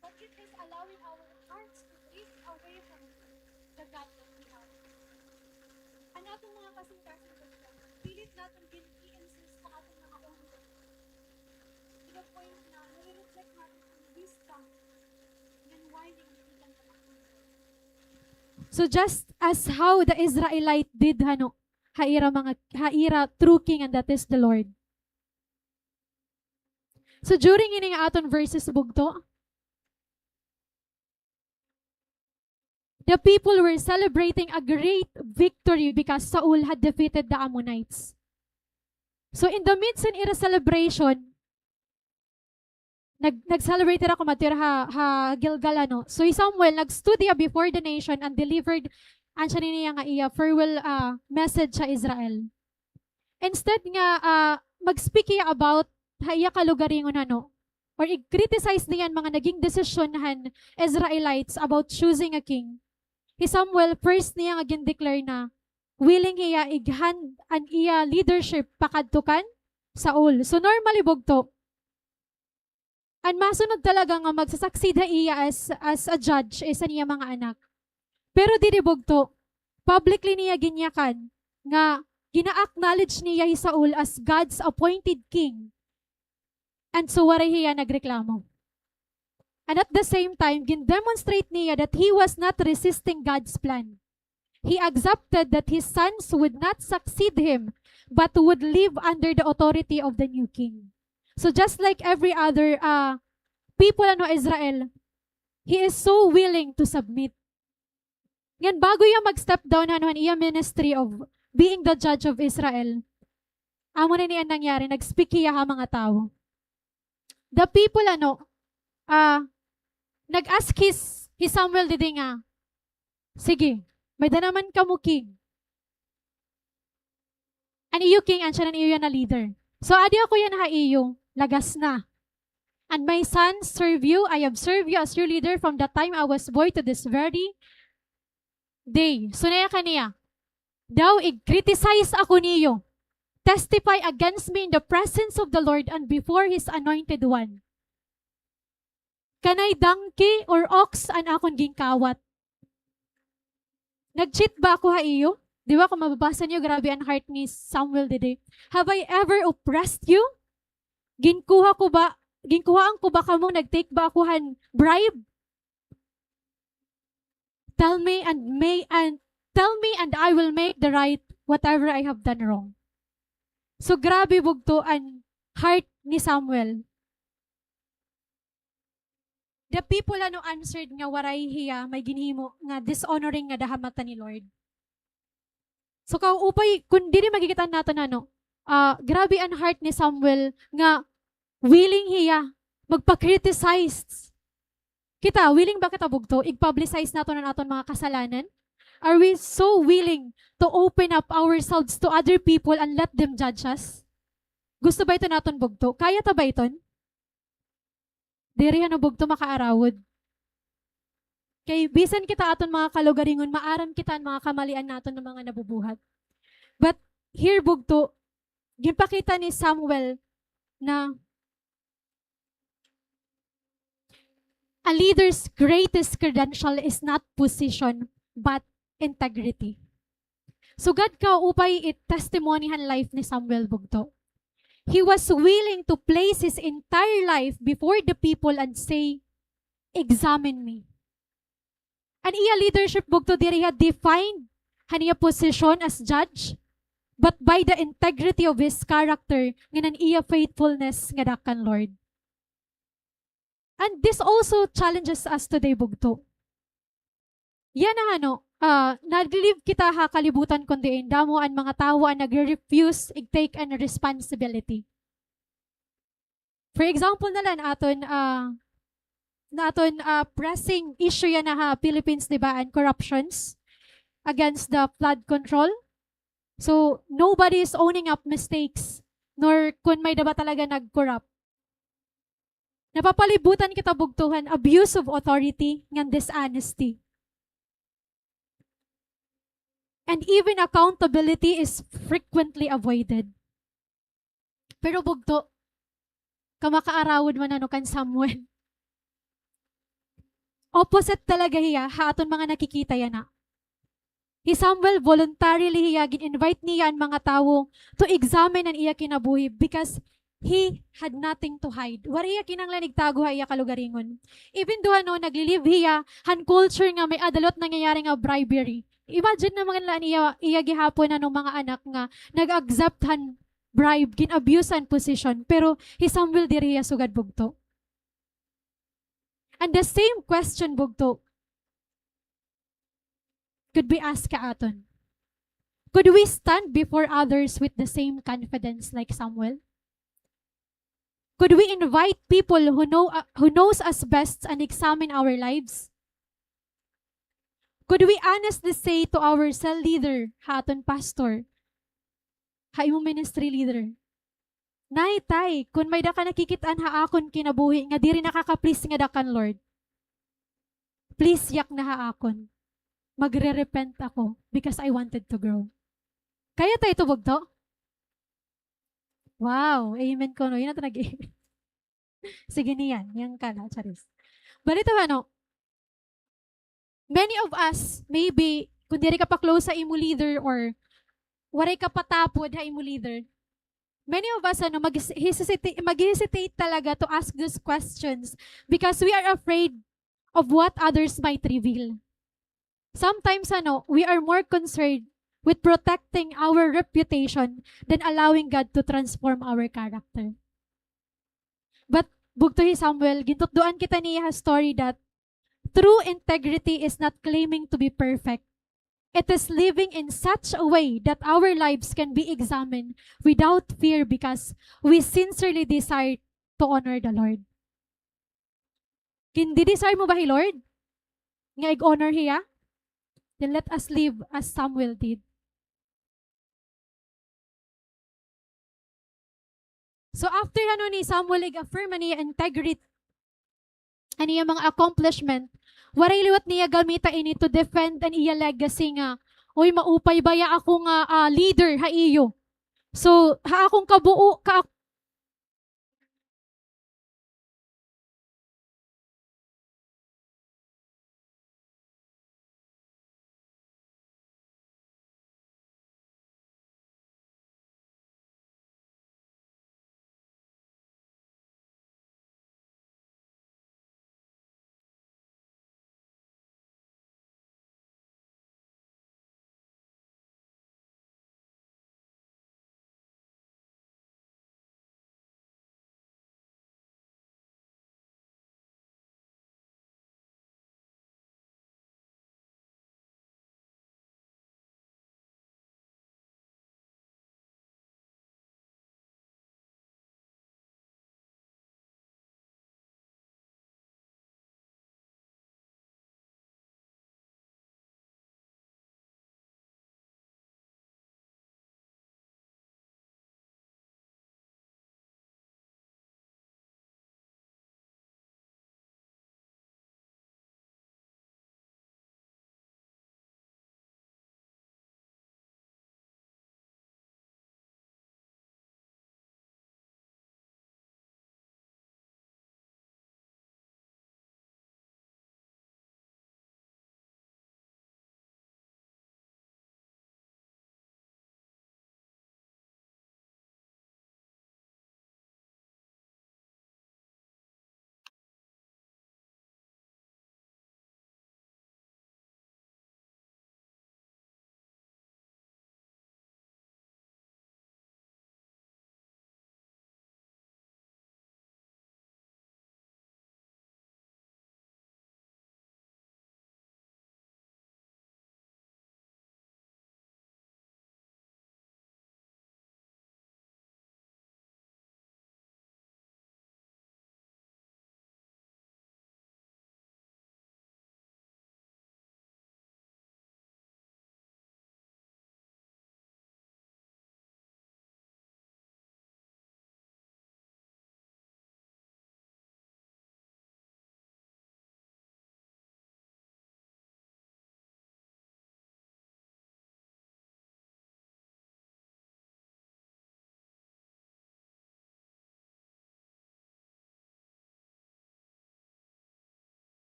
But it is allowing our hearts to drift away from the God that we have. An aton mga kasingkasing, pilit naton gin-i-insist sa aton mga own way. To the point na nare-reject naton an wisdom ngan warning nga gikan ha Panginoon. So just as how the Israelite did, ano, ha ira mga, ha ira true king, and that is the Lord. So during ini nga aton verses bugto, the people were celebrating a great victory because Saul had defeated the Ammonites. So in the midst in ira celebration, nag-, nag-celebrate hira kumadto hira ha, ha Gilgal, ano. So hi Samuel nag-stood hiya before the nation and delivered an siya nini nga iya farewell, ah, message ha Israel. Instead nga, ah, mag-speak hiya about ha iya kalugaringon, ano, or i-criticize niya an mga naging desisyon han Israelites about choosing a king, hi Samuel, first niya nga gin-declare na willing hiya ig-hand an iya leadership pakadto kan Saul. So normally bugto, an masunod talaga nga magsa-succeed ha iya as, as a judge is an iya mga anak. Pero didi bugto, publicly niya ginyakan nga gina-acknowledge niya hi Saul as God's appointed king. And so waray hiya nagreklamo. And at the same time, gin-demonstrate niya that he was not resisting God's plan. He accepted that his sons would not succeed him, but would live under the authority of the new king. So just like every other, uh, people, ano, Israel, he is so willing to submit. Ngan bago iya mag-step down, ano, han iya ministry of being the judge of Israel, amo na ini an nangyari, nag-speak hiya ha mga tawo. The people, ano, ah, nag-ask his, hi Samuel didi nga, "Sige, may-ada naman kamo king. An iyo king, an siya an iyo yana leader. So, adi ako yana ha iyo, lagas na. And my sons serve you, I have served you as your leader from the time I was boy to this very day." So, naya kaniya, "Daw ig-criticize ako niyo, testify against me in the presence of the Lord and before his anointed one. Kanay donkey or ox an akon ginkawat. Nag-cheat ba ako ha iyo? Di ba, kung mababasa niyo, grabe an heart ni Samuel didi. Have I ever oppressed you? Ginkuha ko ba, ginkuhaan ko ba kamo, nag-take ba ako han bribe? Tell me and may, and tell me and I will make the right whatever I have done wrong. So, grabe bugto an heart ni Samuel. The people, ano, answered nga waray hiya may ginhimo nga dishonoring ngada ha mata ni Lord. So, kaupay, kun diri makikita naton, ano, ah, grabe an heart ni Samuel nga willing hiya magpa-criticize. Kita, willing ba kita bugto? Ig-publicize naton an aton mga kasalanan? Are we so willing to open up ourselves to other people and let them judge us? Gusto ba ito naton bugto? Kaya ta ba iton? Diri, ano, bugto, makaarawod. Kay bisan kita aton mga kalugaringon, maaram kita an mga kamalian naton nga mga nabubuhat. But here, bugto, ginpakita ni Samuel na a leader's greatest credential is not position, but integrity. Sugad kaupay it testimony han life ni Samuel bugto. He was willing to place his entire life before the people and say, "Examine me." An iya leadership bugto diri hiya defined han iya posisyon as judge, but by the integrity of his character, ngan an iya faithfulness ngada kan Lord. And this also challenges us today, bugto. Yana, ano, ah, nagli-live kita ha kalibutan kon diin damo an mga tawo an nagre-refuse ig-take an responsibility. For example na la, an aton, ah, an aton, ah, pressing issue yana ha Philippines, di ba, an corruptions against the flood control. So, nobody is owning up mistakes, nor kon may-ada ba talaga nag-corrupt. Napapalibutan kita bugto han abuse of authority ngan dishonesty. And even accountability is frequently avoided. Pero bugto, kamakaarawod man, ano, kan Samuel. Opposite talaga hiya ha aton mga nakikita yana. Hi Samuel, voluntarily hiya, gin-invite niya an mga tawo to examine an iya kinabuhi because he had nothing to hide. Waray hiya kinahanglan igtago ha iya kalugaringon. Even though, ano, nagli-live hiya han culture nga may-ada liwat nangyayari nga bribery. Imagine naman la an iya, iya gihapon, ano, mga anak nga nag-accept han bribe, gin-abuse an position. Pero hi Samuel diri hiya sugad bugto. And the same question, bugto, could be asked ka aton. Could we stand before others with the same confidence like Samuel? Could we invite people who know, uh, who knows us best and examine our lives? Could we honestly say to our cell leader, ha aton pastor, ha imo ministry leader, "Nay, tay, kon may-ada ka nakikit-an ha akon kinabuhi nga diri nakaka-please ngada kan Lord, please yak na ha akon. Magre-repent ako because I wanted to grow." Kaya ta ito, bugto? Wow, amen kuno. Yana ta nag-amen. Sige, niyan, niyan ka na, charis. Balita ba, no? Many of us, maybe, kung diri ka pa close sa imo leader or waray ka pa tapod ha imo leader, many of us, ano, mag-, hesita-, mag-hesitate talaga to ask those questions because we are afraid of what others might reveal. Sometimes, ano, we are more concerned with protecting our reputation than allowing God to transform our character. But, bugto, hi Samuel, gintutdoan kita niya ha story that true integrity is not claiming to be perfect. It is living in such a way that our lives can be examined without fear because we sincerely desire to honor the Lord. Gin-desire mo ba hi Lord nga ig-honor hiya? Then let us live as Samuel did. So, after, ano, ni Samuel ig-affirm an iya integrity, an iya mga accomplishment, waray liwat niya gamita ini to defend an iya legacy nga, "Uy, maupay baya ako nga, ah, leader ha iyo. So, ha akong kabuo, ka-,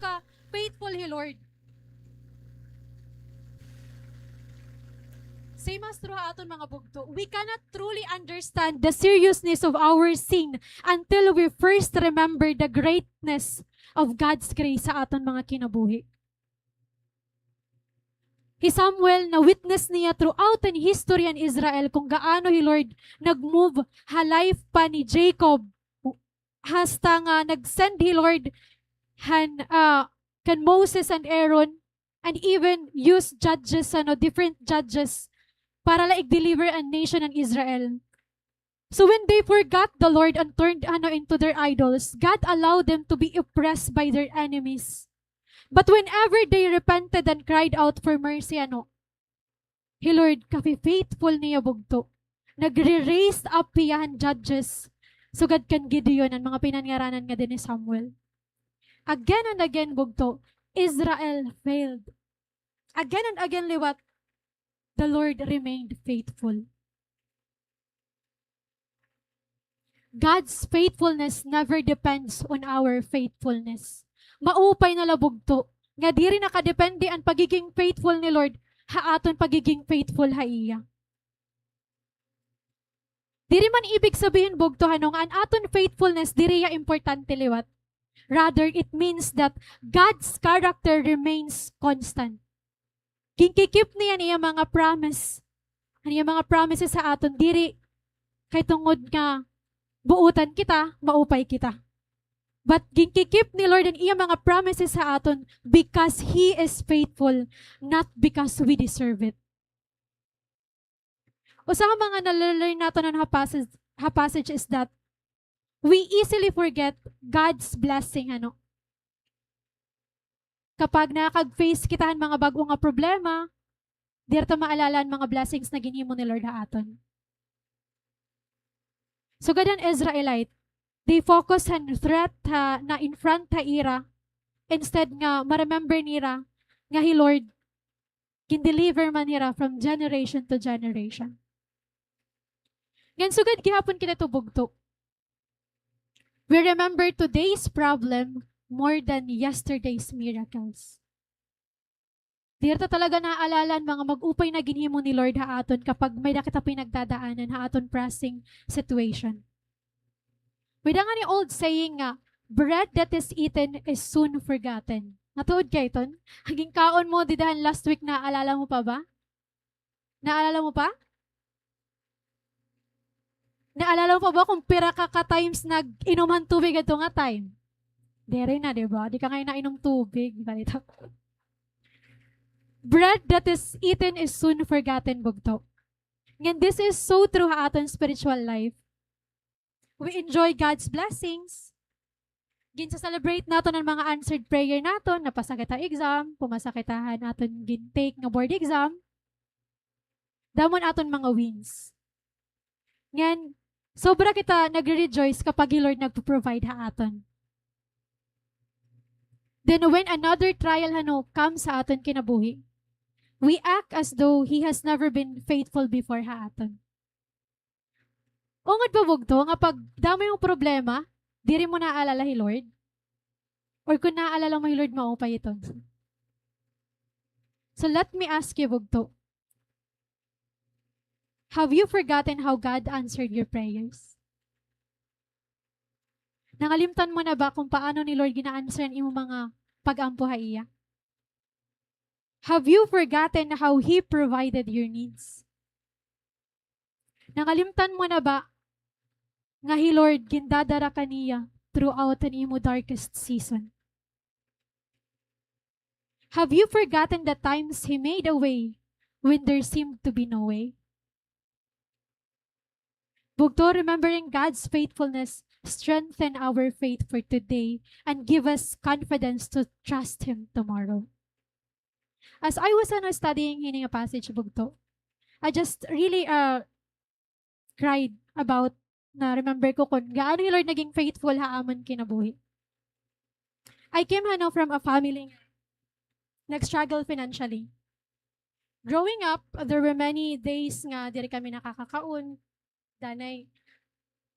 ka faithful hi Lord. Same as true ha aton mga bugto. We cannot truly understand the seriousness of our sin until we first remember the greatness of God's grace sa aton mga kinabuhi. Hi Samuel, na-witness niya throughout an history an Israel kung gaano hi Lord nag-move ha life pa ni Jacob. Hasta nga nag-send hi Lord han, ah, kan Moses and Aaron, and even use judges, ano, different judges para la ig-deliver an nation an Israel. So when they forgot the Lord and turned, ano, into their idols, God allowed them to be oppressed by their enemies. But whenever they repented and cried out for mercy, ano, hi Lord, kafi-faithful niya bugto. Nagre-raise up hiya han judges. Sugad kan Gideon, an mga pinanngaranan nga dinhi ni Samuel. Again and again, bugto, Israel failed. Again and again liwat, the Lord remained faithful. God's faithfulness never depends on our faithfulness. Maupay na la bugto nga diri nakadepende an pagiging faithful ni Lord ha aton pagiging faithful ha iya. Diri man ibig sabihin, bugto, hano, nga an aton faithfulness diri hiya importante liwat. Rather, it means that God's character remains constant. Ginki-keep niya an iya mga promise. An iya mga promises ha aton, diri kay tungod nga buotan kita, maupay kita. But ginki-keep ni Lord an iya mga promises ha aton because He is faithful, not because we deserve it. Usa ha mga nale-learn naton ha passage, ha passage is that we easily forget God's blessing, ano? Kapag nakakag-face kita han mga bag-o nga problema, diri ta maalala an mga blessings na ginhimo ni Lord ha aton. Sugad han Israelite, they focus han threat ha, na in front ha ira, instead nga ma-remember nira nga hi Lord gin-deliver man hira from generation to generation. Ngan sugad gihapon kita ito bugto. We remember today's problem more than yesterday's miracles. Diri ta talaga naaalala an mga mag-upay na ginhimo ni Lord ha aton kapag may-ada kita pinagdadaanan ha aton pressing situation. May-ada ngani old saying nga, "Bread that is eaten is soon forgotten." Natuod ka iton? An ginkaon mo dida han last week, naaalala mo pa ba? Naalala mo pa? Naalala mo pa ba kung pira ka, ka times nag-inom han tubig adto nga time? Diri na, di ba? Di ka ngay nainom tubig. Balita. Bread that is eaten is soon forgotten, bugto. Ngan this is so true ha aton spiritual life. We enjoy God's blessings. Ginsa-celebrate naton an mga answered prayer naton, napasa kita exam, pumasa kita han aton gin-take nga board exam. Damo an aton mga wins. Ngan, sobra kita nagre-rejoice kapag hi Lord nagpo-provide ha aton. Then when another trial, hano, comes ha aton kinabuhi, we act as though He has never been faithful before ha aton. Ungod ba bugto nga pag damo it imo problema, diri mo naaalala hi Lord? Or kon naaalala mo hi Lord, maupay iton? So let me ask you, bugto. Have you forgotten how God answered your prayers? Nangalimtan mo na ba kung paano ni Lord gina-answer an imo mga pag-ampo ha iya? Have you forgotten how He provided your needs? Nangalimtan mo na ba nga hi Lord gindadara ka niya throughout an imo darkest season? Have you forgotten the times He made a way when there seemed to be no way? Bugto, remembering God's faithfulness strengthen our faith for today and give us confidence to trust Him tomorrow. As I was, ano, studying hini nga passage, bugto, I just really, uh, cried about, na-remember ko kon gaano hi Lord naging faithful ha amon kinabuhi. I came, ano, from a family nga nag-struggle financially. Growing up, there were many days nga diri kami nakakakaon. Danay,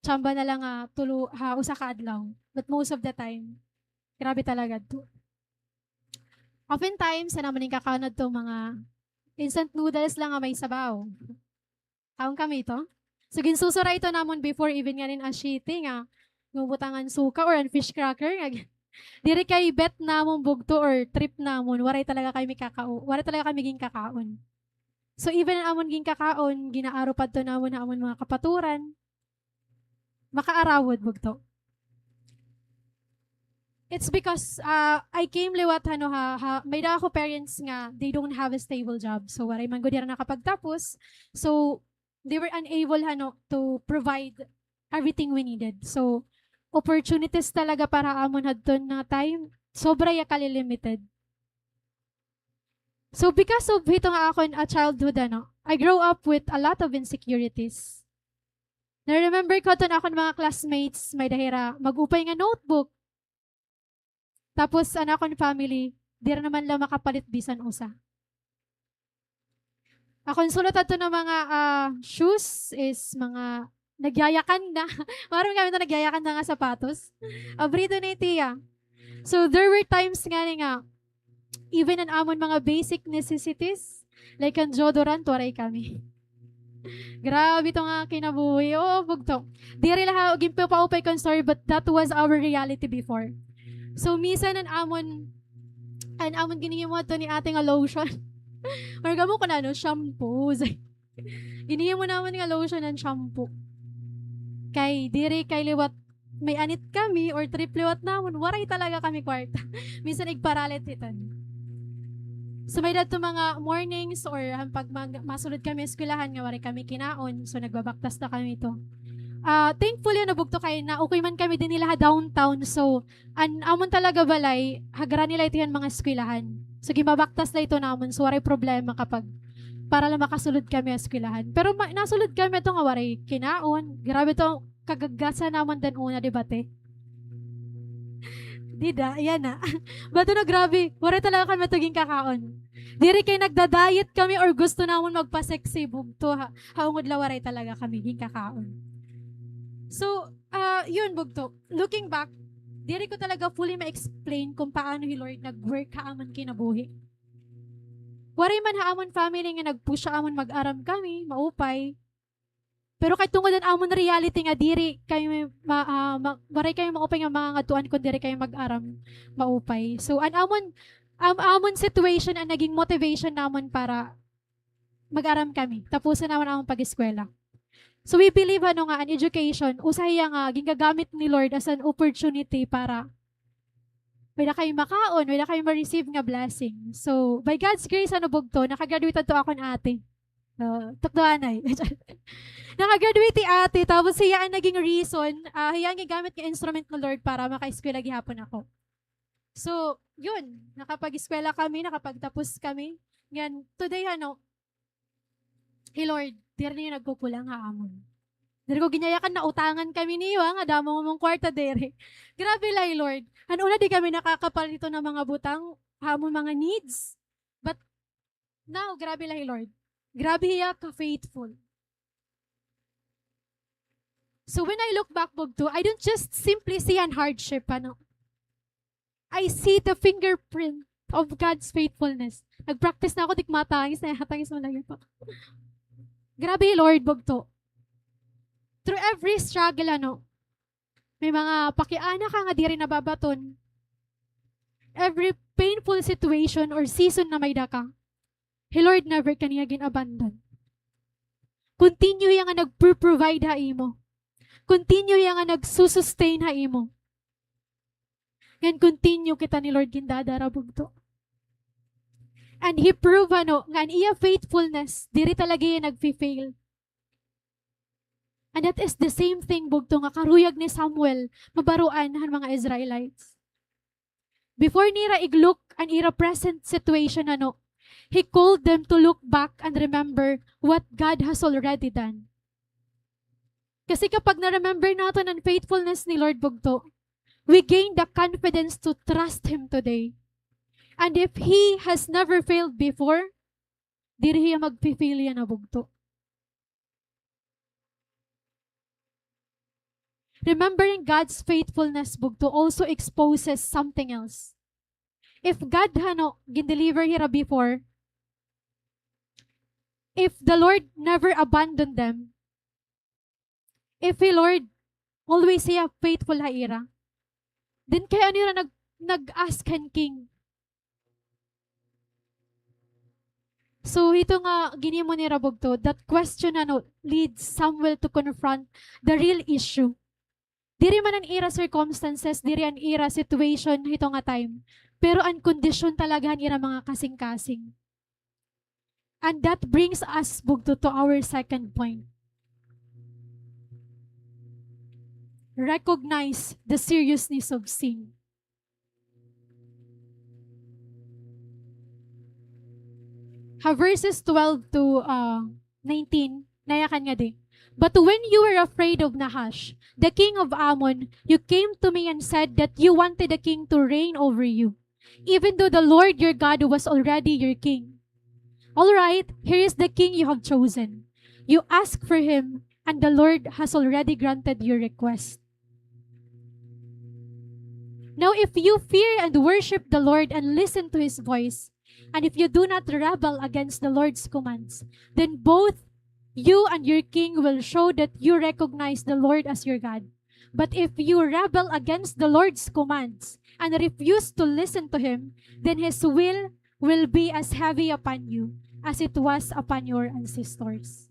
tsamba na la nga tulo, ha, usa ka adlaw. But most of the time, grabe talaga adto. Oftentimes, an amon ginkaon adto mga instant noodles lang nga may sabaw. Kaon kami ito. So, ginsusuray ito namon before even nganin ashiti nga bubutangan suka or an fish cracker nga gi-, diri kay bet namon bugto or trip namon, waray talaga kami kakao-, waray talaga kami ginkakaon. So, even an amon ginkakaon, ginaaro pa adto namon ha amon mga kapaturan. Makaarawod, bugto. It's because, ah, I came liwat, ano, ha, ha, may-ada ako parents nga they don't have a stable job. So, waray man gud hira nakapagtapos. So, they were unable, ano, to provide everything we needed. So, opportunities talaga para amon hadton nga time, sobra ya kalilimited. So, because of hito nga akon, ah, childhood, ano, I grow up with a lot of insecurities. Na-remember ko adton akon mga classmates, may-ada hira mag-upay nga notebook. Tapos, an akon family, diri naman la makapalit bisan usa. Akon sulot adto nga mga, ah, shoes is mga nagyayakan na. Maaram kami na nagyayakan na nga sapatos. Mm. Abrido na itiya. So, there were times ngani nga, even an amon mga basic necessities, like an deodorant, waray kami. Grabe ito nga kinabuhi. Oo, bugto. Diri la ha, ginpapaupay kon sorry, but that was our reality before. So, misan an amon, an amon ginhimo adto ni ate nga lotion. Marga mo kun ano, shampoo. Ginhimo namon nga lotion and shampoo. Kay diri kay liwat may anit kami or trip liwat namon, waray talaga kami kwarta. Minsan igparalit iton. So may-ada adto mga mornings or han pag mag-, masulod kami eskwelahan nga waray kami kinaon, so nagbabaktas na kami ito. Ah, thankful yana bugto kay naukay man kami dinhi la ha downtown. So an amon talaga balay, ha granny la ito han mga eskwelahan. So, ginbabaktas la ito namon. So, waray problema kapag para la makasulod kami ha eskwelahan. Pero ma-, nasulod kami ito nga waray kinaon. Grabe ito, kagagasan namon dan una, di ba, te? Dida, yana. Bato na grabe. Waray talaga kami ito ginkakaon. Diri kay nagda-diet kami or gusto namon magpa-sexy bugto ha. Ha ungod la waray talaga kami ginkakaon. So, ah, yun, bugto. Looking back, diri ko talaga fully ma-explain kung paano hi Lord nag-work ha amon kinabuhi. Waray man ha amon family nga nag-push ha amon mag-aram kami, maupay. Pero kay tungod an amon reality nga diri kami ma-, ah, ma-, waray kami maupay nga mangangadtuan kun diri kami mag-aram, maupay. So, an amon, am-, amon situation an naging motivation namon para mag-aram kami. Tapusan namon an amon pag-eskwela. So we believe, ano, nga an education, usa hiya nga gingagamit ni Lord as an opportunity para may-ada kay makaon, may-ada kay ma-receive nga blessing. So, by God's grace, ano, bugto, nakagraduate adto akon ate. Uh, tukdoanay. Nakagraduate hi ate, tapos hiya an naging reason, ah, hiya an gigamit nga instrument ni Lord para makaeskwela gihapon ako. So, yun, nakapag-eskwela kami, nakapagtapos kami. Ngan, today, ano, hi Lord, diri niyo nagkukulang ha amon. Diri ko ginyayakan, nautangan kami niyo, ha, nga damo nga mga kwarta diri. Grabe la hi Lord. An una, di kami nakakapalit hito nga mga butang, ha amon mga needs. But now, grabe la hi Lord. Grabe hiya ka-faithful. So when I look back, bugto, I don't just simply see an hardship, ano. I see the fingerprint of God's faithfulness. Nag-practice na ako, di ko matangis, natangis man la gihap ako. Grabe, Lord, bugto. Through every struggle, ano, may mga pakiana ka nga diri nababaton. Every painful situation or season nga may-ada ka, hi Lord never ka niya gin-abandon. Continue hiya nga nagpo-provide ha imo. Continue hiya nga nagsusustain ha imo. Ngan continue kita ni Lord gindadara, bugto. And he proved, ano, nga an iya faithfulness, diri talaga hiya nagfi-fail. And that is the same thing, bugto, nga karuyag ni Samuel mabaroan han mga Israelites. Before nira ig-look an ira present situation, ano, he called them to look back and remember what God has already done. Kasi kapag na-remember naton an faithfulness ni Lord, bugto, we gain the confidence to trust Him today. And if He has never failed before, diri hiya magfi-fail yana, bugto. Remembering God's faithfulness, bugto, also exposes something else. If God, ano, gin-deliver hira before, if the Lord never abandoned them, if He, Lord, always Hiya faithful ha ira, then kay ano ira nag-, nag-ask han king? So, hito nga ginhimo nira bugto, that question, ano, leads Samuel to confront the real issue. Diri man an ira circumstances, diri an ira situation hito nga time, pero an kondisyon talaga han ira mga kasingkasing. And that brings us, bugto, to our second point. Recognize the seriousness of sin. Ha verses twelve to, ah, nineteen, nayakan nga di, "But when you were afraid of Nahash, the king of Ammon, you came to me and said that you wanted a king to reign over you, even though the Lord your God was already your king. All right, here is the king you have chosen. You ask for him, and the Lord has already granted your request. Now, if you fear and worship the Lord and listen to his voice, and if you do not rebel against the Lord's commands, then both you and your king will show that you recognize the Lord as your God. But if you rebel against the Lord's commands and refuse to listen to him, then his will will be as heavy upon you as it was upon your ancestors.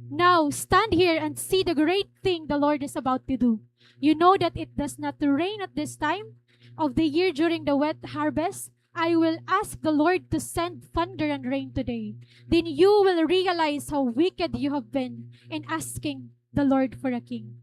Now, stand here and see the great thing the Lord is about to do. You know that it does not rain at this time of the year during the wet harvest. I will ask the Lord to send thunder and rain today. Then you will realize how wicked you have been in asking the Lord for a king."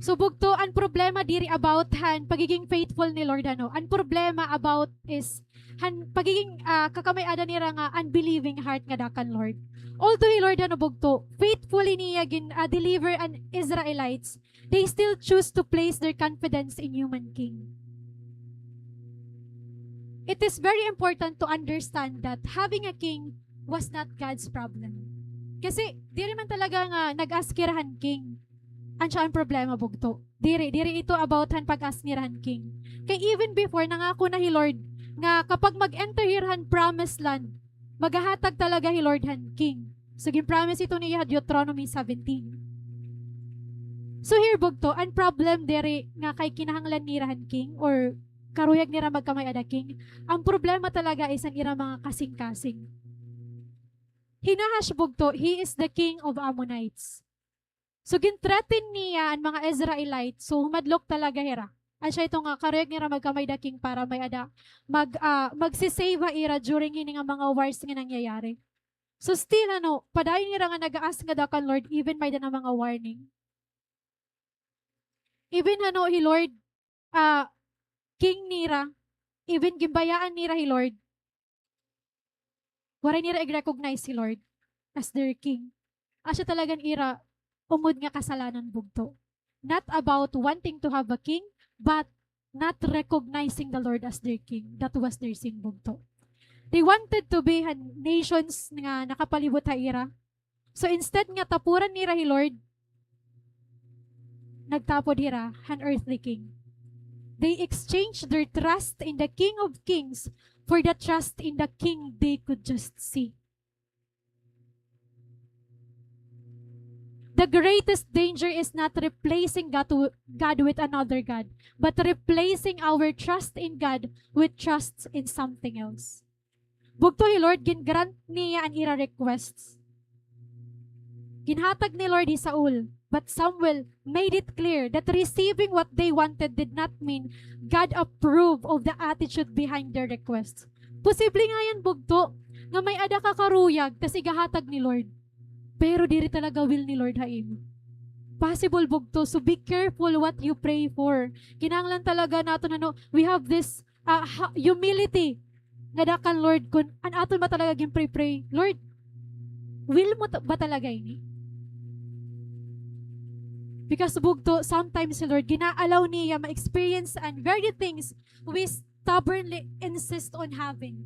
So, bugto, an problema diri about han pagiging faithful ni Lord, ano. An problema about is han pagiging, ah, kakamay-ada nira nga unbelieving heart ngada kan Lord. Although hi Lord, ano, bugto, faithfully niya gin-, ah, deliver an Israelites, they still choose to place their confidence in human king. It is very important to understand that having a king was not God's problem. Kasi diri man talaga nga nag-ask hira han king. An siya an problema, bugto. Diri, diri ito about han pag-ask nira han king. Kay even before, nangako na hi Lord nga kapag mag-enter hira han promised land, maghahatag talaga hi Lord han king. So, gin-promise ito niya ha Deuteronomy seventeen. So, here, bugto, an problem diri nga kay kinahanglan nira han king or karuyag nira magkamay-ada king. An problema talaga is an ira mga kasingkasing. Hi Nahash, bugto, he is the king of Ammonites. So, gin-threaten niya an mga Israelites. So, humadlok talaga hira. Asya ito nga, karuyag nira magkamay-ada king para may-ada, mag-, ah, magsi-save ha ira during hini nga mga wars nga nangyayari. So, still, ano, padayon hira nga nag-a-ask ngada kan Lord, even may-ada na mga warning. Even, ano, hi Lord, ah, king nira, even ginbayaan nira hi Lord, waray nira ig-recognize hi Lord as their king. Asya talaga an ira ungod nga kasalanan, bugto. Not about wanting to have a king, but not recognizing the Lord as their king. That was their sin, bugto. They wanted to be han nations nga nakapalibot ha ira. So instead nga tapuran nira hi Lord, nagtapod hira han earthly king. They exchanged their trust in the King of Kings for the trust in the king they could just see. The greatest danger is not replacing God w-, God with another god, but replacing our trust in God with trust in something else. Bugto, hi Lord, gin-grant niya an ira requests. Ginhatag ni Lord hi Saul, but Samuel made it clear that receiving what they wanted did not mean God approve of the attitude behind their requests. Posible nga yan, bugto, nga may-ada ka karuyag, tas igahatag ni Lord. Pero diri talaga will ni Lord ha imo. Possible, bugto. So be careful what you pray for. Kinahanglan talaga naton, ano, we have this, ah, ha-, humility ngada kan Lord kun an aton ba talaga ginpray-pray, "Lord, will mo ta-, ba talaga ini?" Because, bugto, sometimes, Lord, gina-allow niya ma-experience an very things we stubbornly insist on having.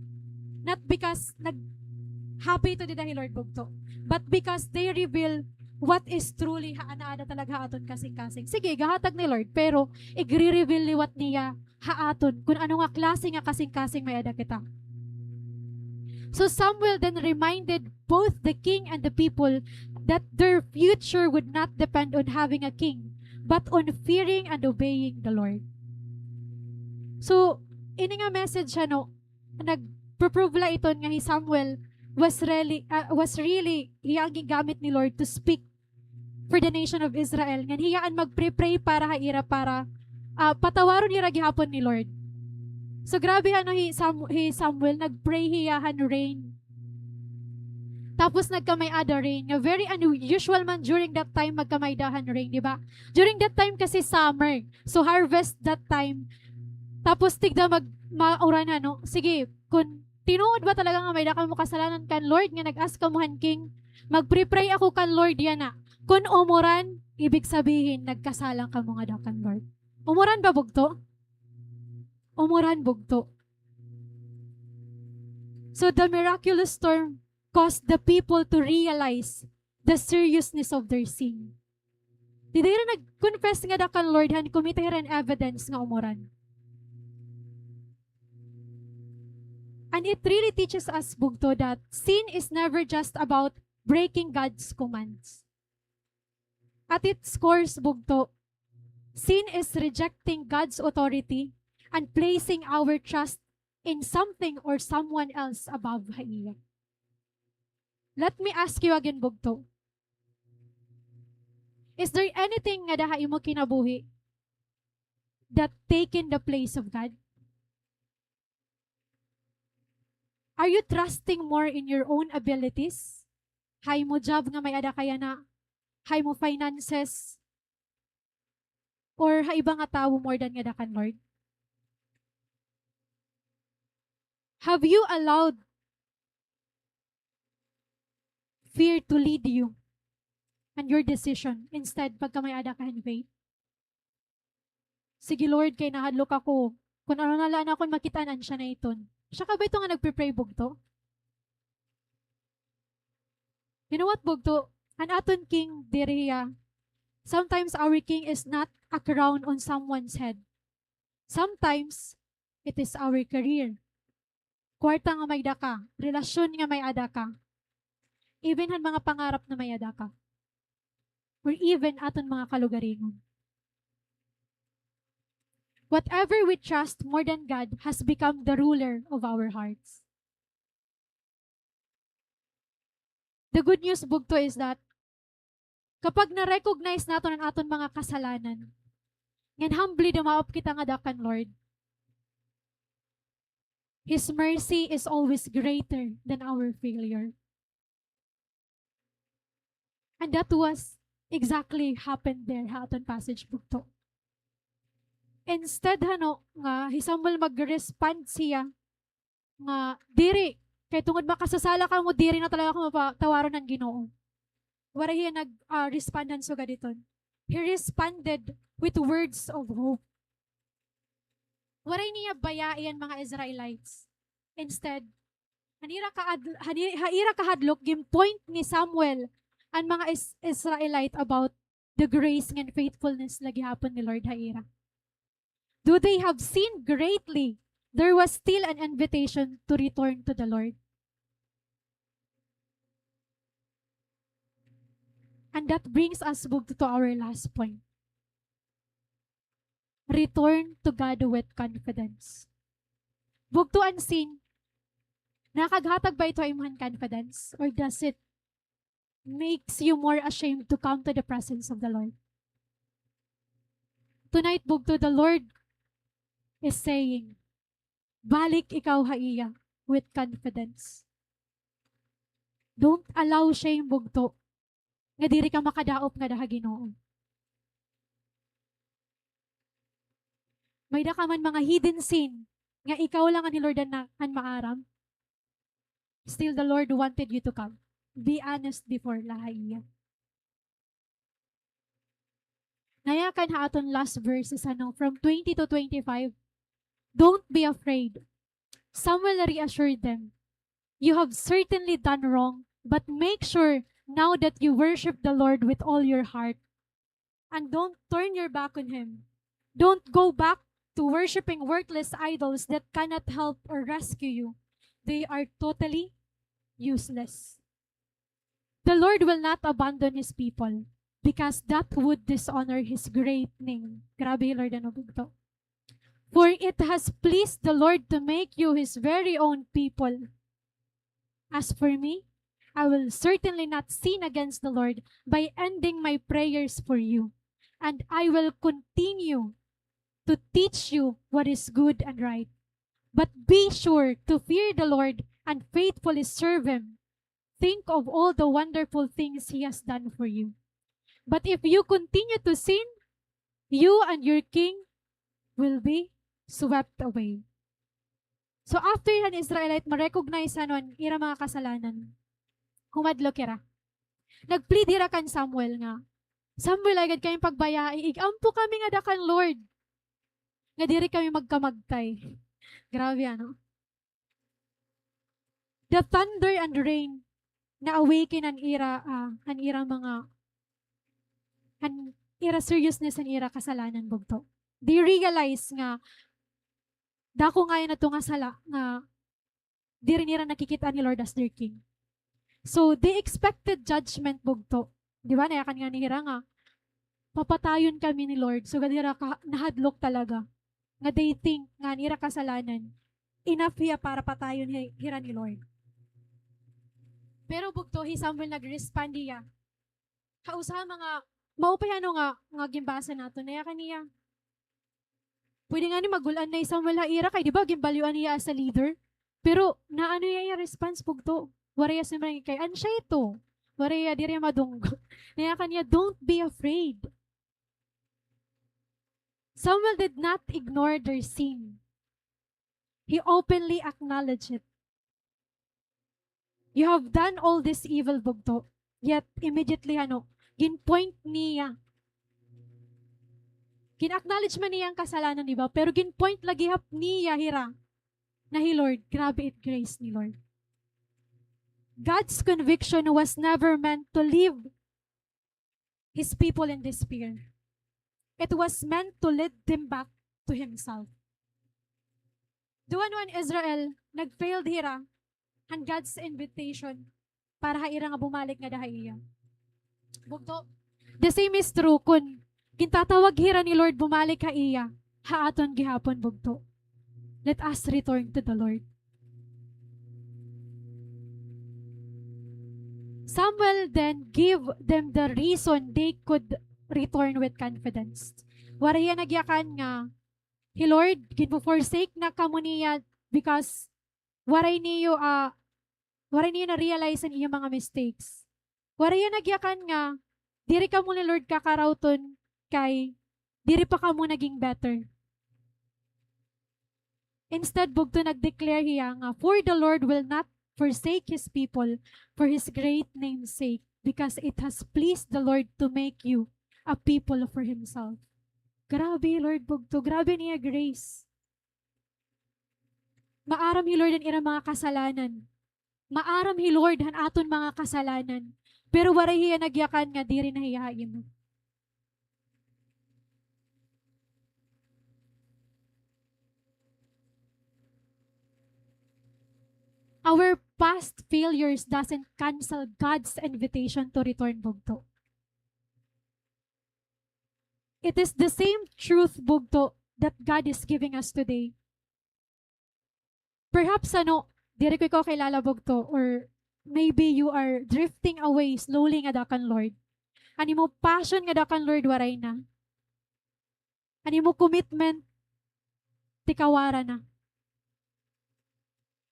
Not because nag-happy ito dida hi Lord, bugto, but because they reveal what is truly ha, naa ada talaga ha aton kasingkasing. Sige, gahatag ni Lord, pero igre-reveal liwat niya ha aton kun ano nga klase nga kasingkasing may-ada kita. So Samuel then reminded both the king and the people that their future would not depend on having a king, but on fearing and obeying the Lord. So, ini nga message, ano, nagpo-prove la iton nga hi Samuel was really, ah, was really hiya an gingamit ni Lord to speak for the nation of Israel. Ngan hiya an magpre-pray para ha ira para, ah, patawaron hira gihapon ni Lord. So, grabe, ano, hi Sam-, hi Samuel, nagpray hiya han rain. Tapos nagkamay-ada rain, nga very unusual man during that time magkamay-ada han rain, di ba? During that time kasi summer. So, harvest that time. Tapos tigda mag-, mauran, ano? Sige, kun tinuod ba talaga nga may-ada kamo kasalanan kan Lord nga nag-ask kamo han king, magpre-pray ako kan Lord yana. Kun umuran, ibig sabihin, nagkasala kamo ngada kan Lord. Umuran ba, bugto? Umuran, bugto. So the miraculous storm caused the people to realize the seriousness of their sin. Dida hira nag-confess ngada kan Lord han kumita hira hin evidence nga umuran. And it really teaches us, bugto, that sin is never just about breaking God's commands. At its core, bugto, sin is rejecting God's authority and placing our trust in something or someone else above ha iya. Let me ask you again, bugto. Is there anything ngada ha imo kinabuhi that taken the place of God? Are you trusting more in your own abilities? Ha imo job nga may-ada ka yana, ha imo finances, or ha iba nga tawo more than ngada kan Lord? Have you allowed fear to lead you and your decision instead pagkamay-ada ka hin faith? Sige, Lord, kay nahadlok ako. Kun ano na la an akon makit-an, asya na iton. Asya ka ba ito nga nagpe-pray, bugto? You know what, bugto? An aton king diri hiya. Sometimes our king is not a crown on someone's head. Sometimes it is our career. Kwarta nga may-ada ka, relasyon nga may-ada ka, even han mga pangarap na may-ada ka, or even aton mga kalugaringon. Whatever we trust more than God has become the ruler of our hearts. The good news, bugto, is that kapag na-recognize naton an aton mga kasalanan, ngan humbly dumaop kita ngada kan Lord, His mercy is always greater than our failure. And that was exactly happened there ha aton passage, bugto. Instead, ano, nga hi Samuel mag-respond siya nga, "Diri, kay tungod makasasala kamo, diri na talaga kamo patawaron han Ginoo." Waray hiya nag, ah, respond han sugad hiton. He responded with words of hope. Waray niya bayai an mga Israelites. Instead, han ira kaad-, han i-, ha ira kahadlok, gin-point ni Samuel an mga Is-, Israelite about the grace ngan faithfulness la gihapon ni Lord ha ira. Though they have sinned greatly, there was still an invitation to return to the Lord. And that brings us, bugto, to our last point. Return to God with confidence. Bugto, an sin, nakaghatag ba ito ha imo han confidence? Or does it makes you more ashamed to come to the presence of the Lord? Tonight, bugto, the Lord is saying, balik ikaw ha iya with confidence. Don't allow shame, bugto, nga diri ka makadaop ngada ha Ginoo. May-ada ka man mga hidden sin nga ikaw la ngan hi Lord an na-, an maaram. Still, the Lord wanted you to come. Be honest before la ha iya. Nayakan ha aton last verses, ano, from twenty to twenty-five. Don't be afraid. Samuel reassured them, "You have certainly done wrong, but make sure now that you worship the Lord with all your heart, and don't turn your back on Him. Don't go back to worshiping worthless idols that cannot help or rescue you. They are totally useless. The Lord will not abandon His people because that would dishonor His great name. Grabe, Lord, ano, bugto. For it has pleased the Lord to make you His very own people. As for me, I will certainly not sin against the Lord by ending my prayers for you, and I will continue to teach you what is good and right. But be sure to fear the Lord and faithfully serve Him. Think of all the wonderful things He has done for you. But if you continue to sin, you and your king will be swept away. So after han Israelite ma-recognize han ira mga kasalanan, humadlok hira. Nag-plead hira kan Samuel nga, "Samuel, ayaw gad kami pagbayai, ig-ampo kami ngada kan Lord nga diri kami magkamagtay." Grabe, ano? The thunder and rain na-awaken an ira, ah, an ira mga, an ira seriousness, an ira kasalanan, bugto. They realize nga dako ngay-an ato nga sala nga diri nira nakikit-an hi Lord as their king. So, they expected judgment, bugto. Di ba, nayakan ngani hira nga, "Papatayon kami ni Lord." So, gad hira ka, nahadlok talaga. Nga they think nga an ira kasalanan, enough hiya para patayon hi-, hira ni Lord. Pero bugto, hi Samuel nag-respond hiya ha usa ha mga, maupay, ano, nga, nga ginbasa naton. Nayakan hiya. Pwede ngani magul-an na hi Samuel ha ira kay, di ba, ginbalyuan hiya as a leader. Pero naano hiya iya response, bugto. Waray hiya sumurrender kay ansya ito. Waray hiya, diri hiya madunggo. Nayakan hiya, "Don't be afraid." Samuel did not ignore their sin. He openly acknowledged it. "You have done all this evil," bugto. Yet, immediately, ano, gin-point niya. Gin-acknowledge man niya an kasalanan, di ba? Pero gin-point la gihap niya hira na hi Lord. Grabe it grace ni Lord. God's conviction was never meant to leave His people in despair. It was meant to lead them back to Himself. Duha, no, an Israel, nag-failed hira han God's invitation para ha ira nga bumalik ngada ha iya. Bugto, the same is true kun gintatawag hira ni Lord bumalik ha iya, ha aton gihapon, bugto. Let us return to the Lord. Samuel then gave them the reason they could return with confidence. Waray hiya nagyakan nga, "Hi Lord, ginfo-forsake na kamo niya because waray niyo, ah, waray niyo na-realize an iyo mga mistakes." Waray hiya nagyakan nga, "Diri kamo ni Lord kakarawton kay diri pa kamo naging better." Instead, bugto, nag-declare hiya nga, "For the Lord will not forsake His people for His great name's sake, because it has pleased the Lord to make you a people for Himself." Grabe, Lord, bugto. Grabe an iya grace. Maaram hi Lord han ira mga kasalanan. Maaram hi Lord han aton mga kasalanan. Pero waray hiya nagyakan nga diri na hiya ha imo. Our past failures doesn't cancel God's invitation to return, bugto. It is the same truth, bugto, that God is giving us today. Perhaps, ano, diri ko ikaw kilala, bugto, or maybe you are drifting away slowly ngada kan Lord. An imo passion ngada kan Lord, waray na. An imo commitment, tikawara na.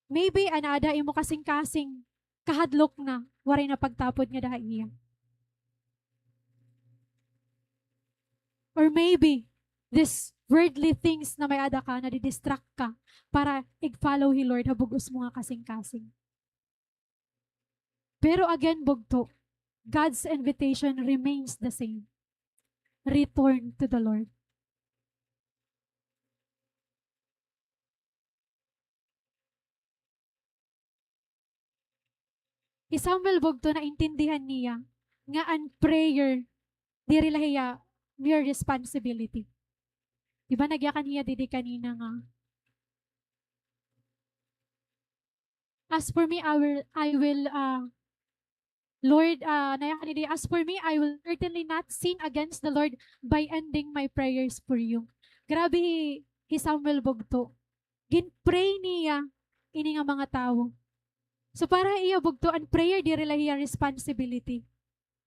Maybe, an aada ha imo kasingkasing, kahadlok na, waray na pagtapod ngada ha iya. Or maybe, these worldly things na may-ada ka, nadi-distract ka para ig-follow hi Lord ha bug-os mo nga kasingkasing. Pero again, bugto, God's invitation remains the same. Return to the Lord. Hi Samuel bugto, naintindihan niya nga an prayer diri la hiya mere responsibility. Di ba, nagyakan hiya didi kanina nga, "As for me, I will, I will, ah, Lord," ah, nayakan didi, "As for me, I will certainly not sin against the Lord by ending my prayers for you." Grabe hi, hi Samuel bugto. Gin-pray niya ini nga mga tawo. So, para ha iya bugto, an prayer diri la hiya responsibility.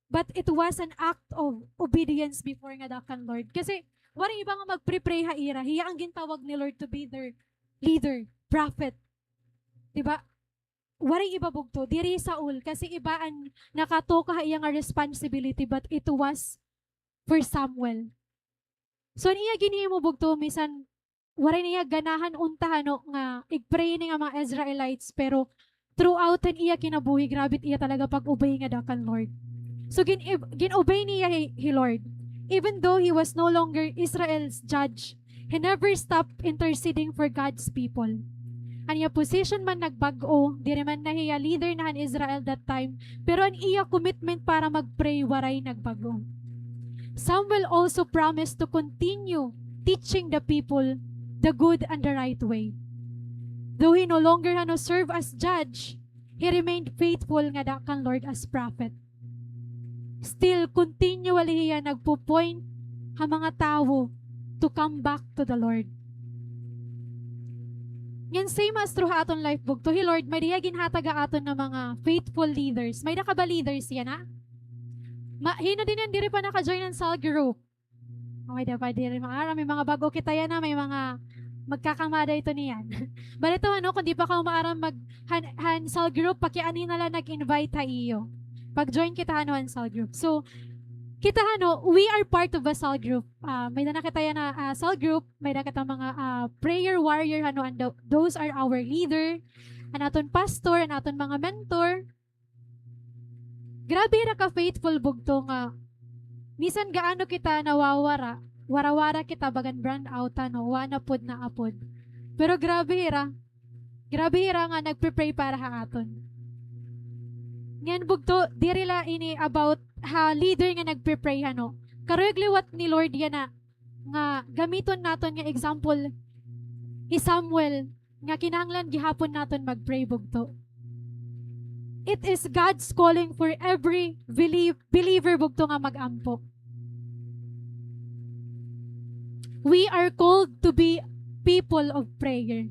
But it was an act of obedience before ngada kan Lord. Kasi, waray iba nga magpre-pray ha ira. Hiya an gintawag ni Lord to be their leader, prophet. Di ba? Waray iba bugto. Diri Saul. Kasi iba an nakatuka ha iya nga responsibility, but it was for Samuel. So, an iya ginhimo bugto, misan waray niya ganahan unta, ano, nga ig-pray ini nga mga Israelites, pero throughout an iya kinabuhi, grabe it iya talaga pag-obey ngada kan Lord. So, gin-, gin-obey niya hi, hi Lord. Even though he was no longer Israel's judge, he never stopped interceding for God's people. An iya position man nagbag-o, diri man na hiya leader na han Israel that time, pero an iya commitment para mag-pray waray nagbag-o. Samuel also promised to continue teaching the people the good and the right way. Though he no longer, ano, serve as judge, he remained faithful ngada kan Lord as prophet. Still, continually hiya nagpo-point ha mga tawo to come back to the Lord. Ngan same as through ha aton life bugto, hi Lord, may-ada hiya ginhatag ha aton nga mga faithful leaders. May-ada ka ba leaders yana? Ma-, hin-o dinhi an diri pa naka-join han cell group? Okay, dapat diri maaram. May mga bag-o kita yana, may mga magkakamada ito niyan. Bali ito, ano, kung di pa kaw maaram mag-, han, han cell group, pakianhi na la nag-invite ha iyo. Pag-join kita, ano, han cell group. So, kita, ano, we are part of a cell group. Ah, may-ada na kita yana, ah, cell group, may-ada kita mga, ah, prayer warrior, ano, and tho-, those are our leader, an aton pastor, an aton mga mentor. Grabe hira ka faithful bugto nga misan gaano kita nawawara, wara-wara kita, bagan brownout, ano, wa na pod na apod. Pero grabe hira, grabe hira nga nagpe-pray para ha aton. Ngan bugto, diri la ini about ha leader nga nagpe-pray, ano. Karuyag liwat ni Lord yana nga gamiton naton nga example hi Samuel nga kinahanglan gihapon naton mag-pray bugto. It is God's calling for every belie-, believer bugto nga mag-ampo. We are called to be people of prayer.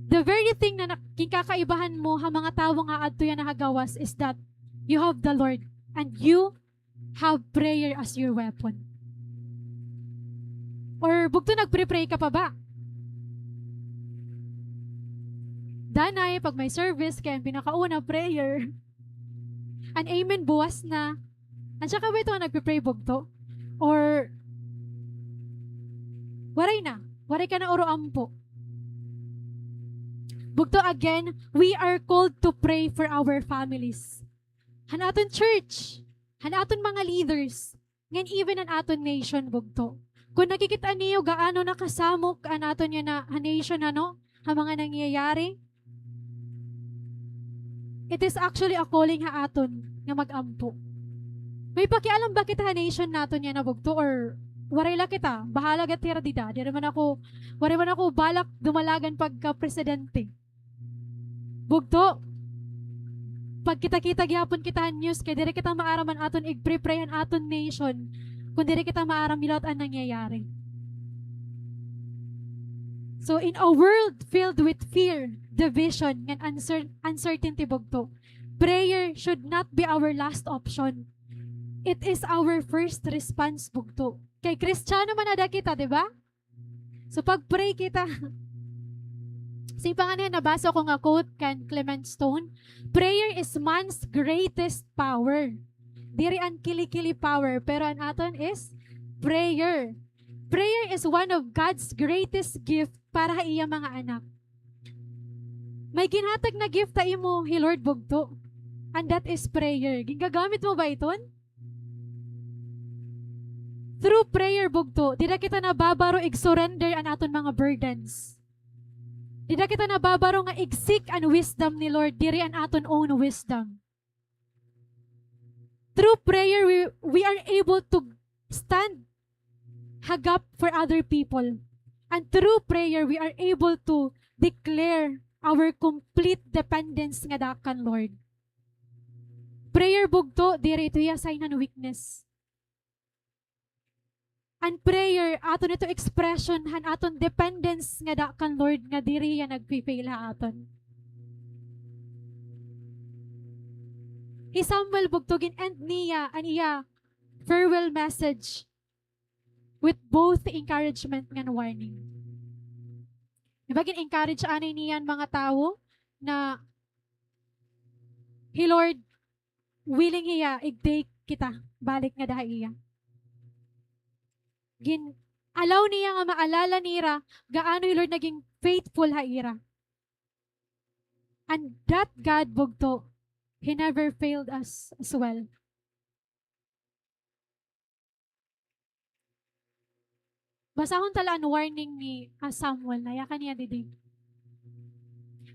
The very thing na nak-, ginkakaibahan mo ha mga tawo nga adto yana ha gawas is that you have the Lord and you have prayer as your weapon. Or bugto, nagpre-pray ka pa ba? Danay, pag may service, kay an pinakauna, prayer. An amen, buwas na. Asya ka ba ito nga nagpe-pray bugto? Or waray na? Waray ka na uro ampo? Bugto, again, we are called to pray for our families. Han aton church, han aton mga leaders, ngan even an aton nation bugto. Kon nakikit-an niyo gaano na kasamok an aton yana ha nation, ano, ha mga nangyayari, it is actually a calling ha aton nga mag-ampo. May pakialam ba kita ha nation naton yana bugto, or waray la kita? Bahala gad hira dida. Diri man ako, waray man ako balak dumalagan pagka-presidente. Bugto, pagkita-kita gihapon kita han news, kay diri kita maaram an aton igpre-pray han aton nation kon diri kita maaram liwat an nangyayari. So, in a world filled with fear, division, ngan uncer-, uncertainty, bugto, prayer should not be our last option. It is our first response, bugto. Kay Kristiyano man ada kita, di ba? So, pag-pray kita. Siring pa ngani, nabasa ko nga quote kan Clement Stone, "Prayer is man's greatest power." Diri an kili-kili power, pero an aton is prayer. Prayer is one of God's greatest gift para ha iya mga anak. May ginhatag na gift ha imo hi Lord, bugto. And that is prayer. Gingagamit mo ba iton? Through prayer, bugto, dida kita nababaro ig-surrender an aton mga burdens. Dida kita nababaro nga ig-seek an wisdom ni Lord, diri an aton own wisdom. Through prayer, we, we are able to stand ha gap for other people. And through prayer, we are able to declare our complete dependence ngada kan Lord. Prayer bugto, diri ito hiya sign han weakness. An prayer, aton ito expression han aton dependence ngada kan Lord nga diri hiya nagfe-fail ha aton. Hi Samuel bugto, gin-end niya an iya farewell message with both encouragement ngan warning. Di ba, gin-encourage anay niya an mga tawo na hi Lord, willing hiya ig-take kita balik ngada ha iya. Gin-allow niya nga maalala nira gaano hi Lord naging faithful ha ira. And that God bugto, He never failed us as well. Basahon ta la an warning ni, ah, Samuel, nayakan niya didi.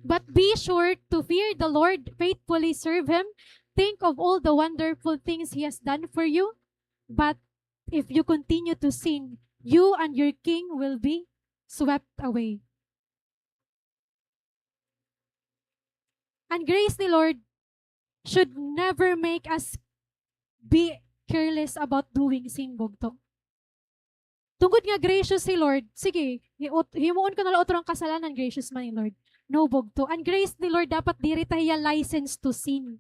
"But be sure to fear the Lord, faithfully serve Him. Think of all the wonderful things He has done for you. But if you continue to sin, you and your king will be swept away." An grace ni Lord should never make us be careless about doing sin, bugto. Tungod nga gracious hi Lord, sige, hiut-, himuon ko na la utro an kasalanan, gracious man hi Lord. No, bugto. An grace ni Lord dapat diri ta hiya license to sin.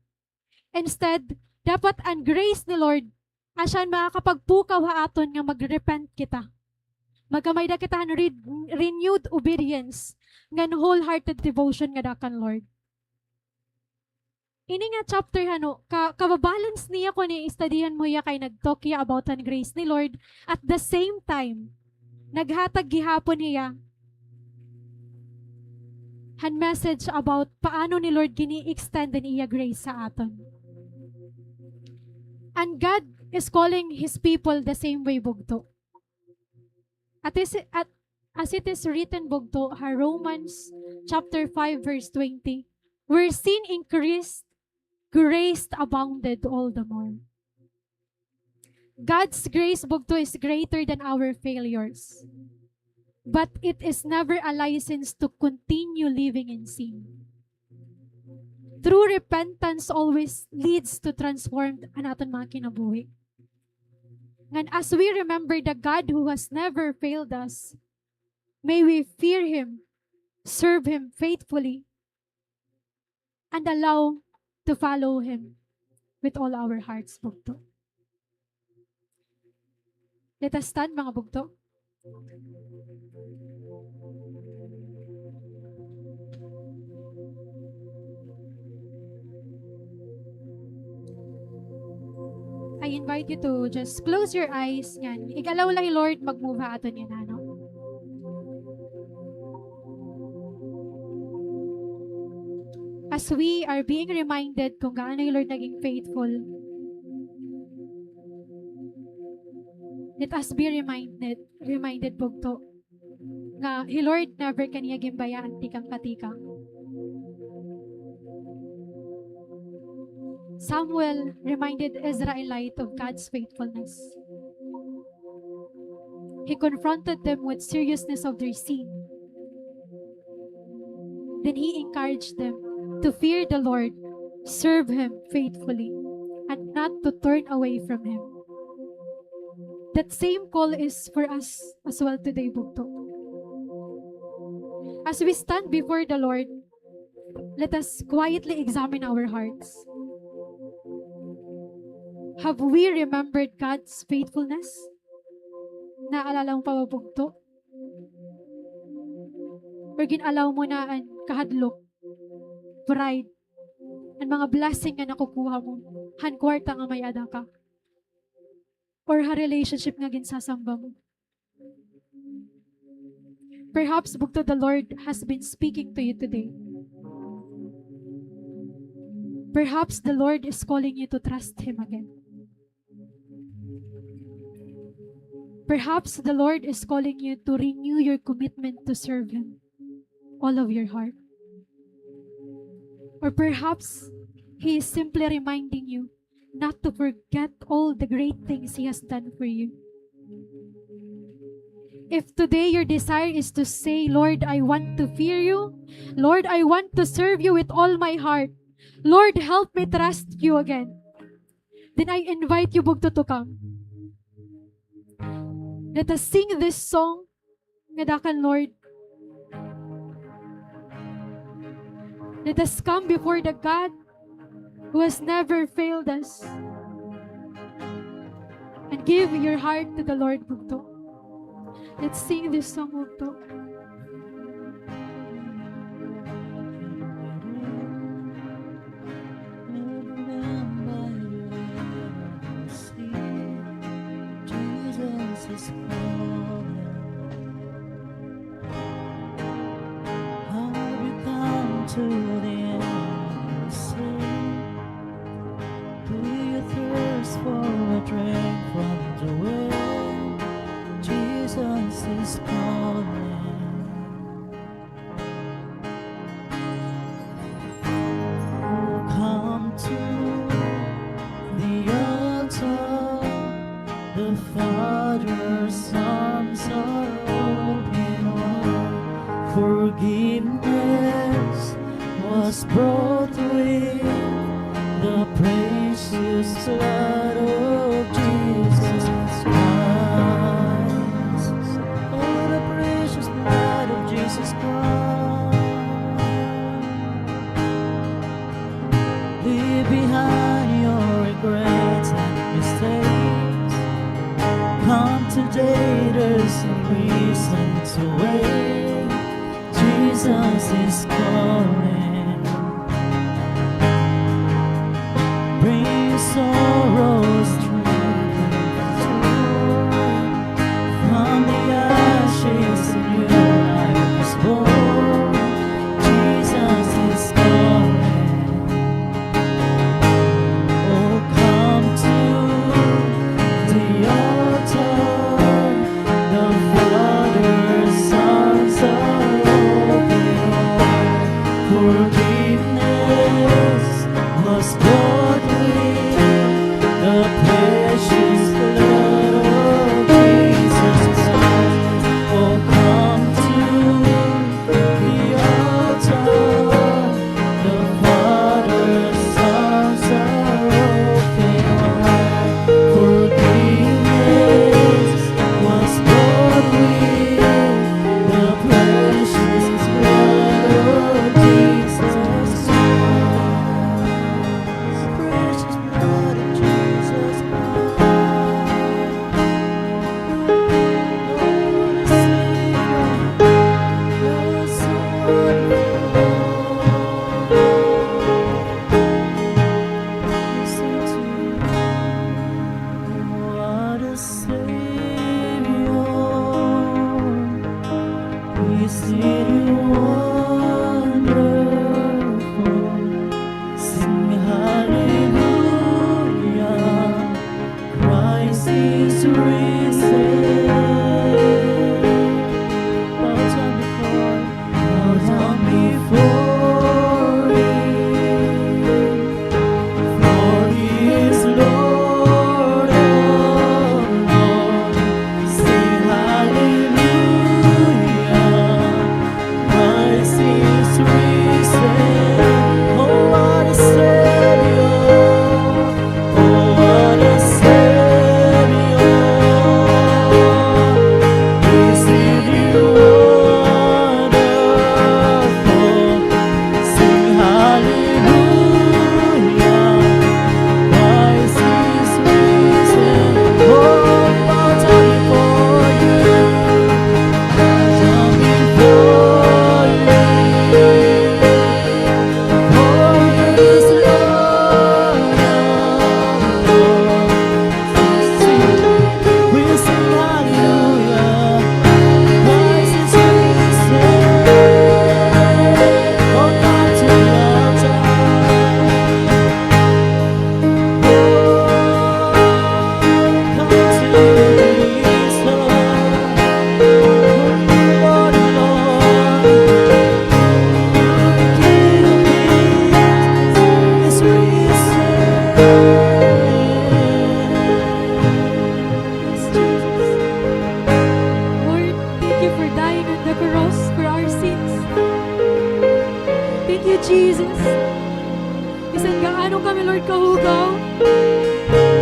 Instead, dapat an grace ni Lord asya an makakapagpukaw ha aton nga mag-repent kita. Magkamay-ada kita han re-, renewed obedience ngan wholehearted devotion ngada kan Lord. Ini nga chapter, hano, ka-, kababalance niya kon i-studyhan mo hiya kay nag-talk hiya about han grace ni Lord. At the same time, naghatag gihapon hiya han message about paano ni Lord gini-extend an iya grace sa aton. And God is calling His people the same way, bugto. At is, at, as it is written, bugto, ha Romans chapter five, verse twenty, "Where sin increased, grace abounded all the more." God's grace, bugto, is greater than our failures. But it is never a license to continue living in sin. True repentance always leads to transformed an aton mga kinabuhi. Ngan as we remember the God who has never failed us, may we fear Him, serve Him faithfully, and allow to follow Him with all our hearts, bugto. Let us stand, mga bugto. I invite you to just close your eyes, ngan ig-allow la hi Lord mag-move ha aton yana, no? As we are being reminded kung gaano hi Lord naging faithful, let us be reminded, reminded, bugto, nga hi Lord never ka niya ginbayaan tikang katikang. Samuel reminded Israelite of God's faithfulness. He confronted them with seriousness of their sin. Then he encouraged them to fear the Lord, serve Him faithfully, and not to turn away from Him. That same call is for us as well today, bugto. As we stand before the Lord, let us quietly examine our hearts. Have we remembered God's faithfulness? Naalala mo pa ba, bugto? Or gin-allow mo na an kahadlok, pride, an mga blessing nga nakukuha mo han kwarta nga may-ada ka, or ha relationship nga ginsasamba mo? Perhaps, bugto, the Lord has been speaking to you today. Perhaps the Lord is calling you to trust Him again. Perhaps the Lord is calling you to renew your commitment to serve Him. all of your heart. Or perhaps He is simply reminding you not to forget all the great things He has done for you. If today your desire is to say, "Lord, I want to fear you. Lord, I want to serve you with all my heart. Lord, help me trust you again." Then I invite you, bugto, to come. Let us sing this song ngada kan Lord. Let us come before the God who has never failed us and give your heart to the Lord, bugto. Let's sing this song, bugto. Jesus is calling. Have you come to the end of the sea? Do you thirst for a drink from the well? Jesus is calling. Come to the altar. The Father's arms are open wide. Forgiveness was brought with the precious blood of Jesus Christ. Oh, the precious blood of Jesus Christ. Leave behind your regrets and mistakes. Come today, there's no reason to wait. Jesus is calling. Bring sorrows, trials, and joy. From the ashes, a new life is born. Jesus is calling. Oh, come to the altar. The Father's arms are open wide. Forgiveness was brought with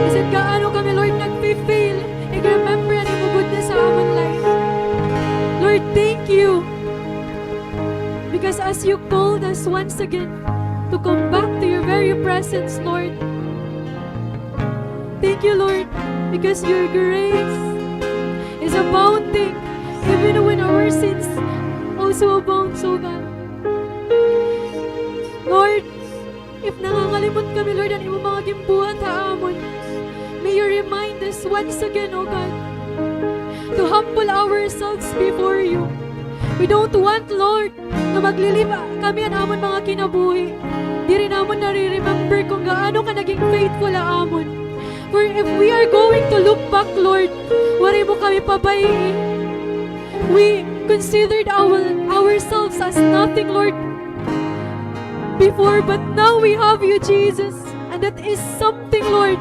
Bisan gaano kami, Lord, nagfe-fail, ig-remember an imo goodness ha amon life. Lord, thank you. Because as you called us once again to come back to your very presence, Lord. Thank you, Lord, because your grace is abounding even when our sins also abound, so God. Lord, if nangangalimot kami, Lord, an imo mga ginbuhat ha amon, may you remind us once again, O God, to humble ourselves before you. We don't want, Lord, nga maglilib kami an amon mga kinabuhi. Diri namon nare-remember kon gaano ka naging faithful ha amon. For if we are going to look back, Lord, waray mo kami pabayai. We considered our, ourselves as nothing, Lord, before, but now we have you, Jesus. And that is something, Lord,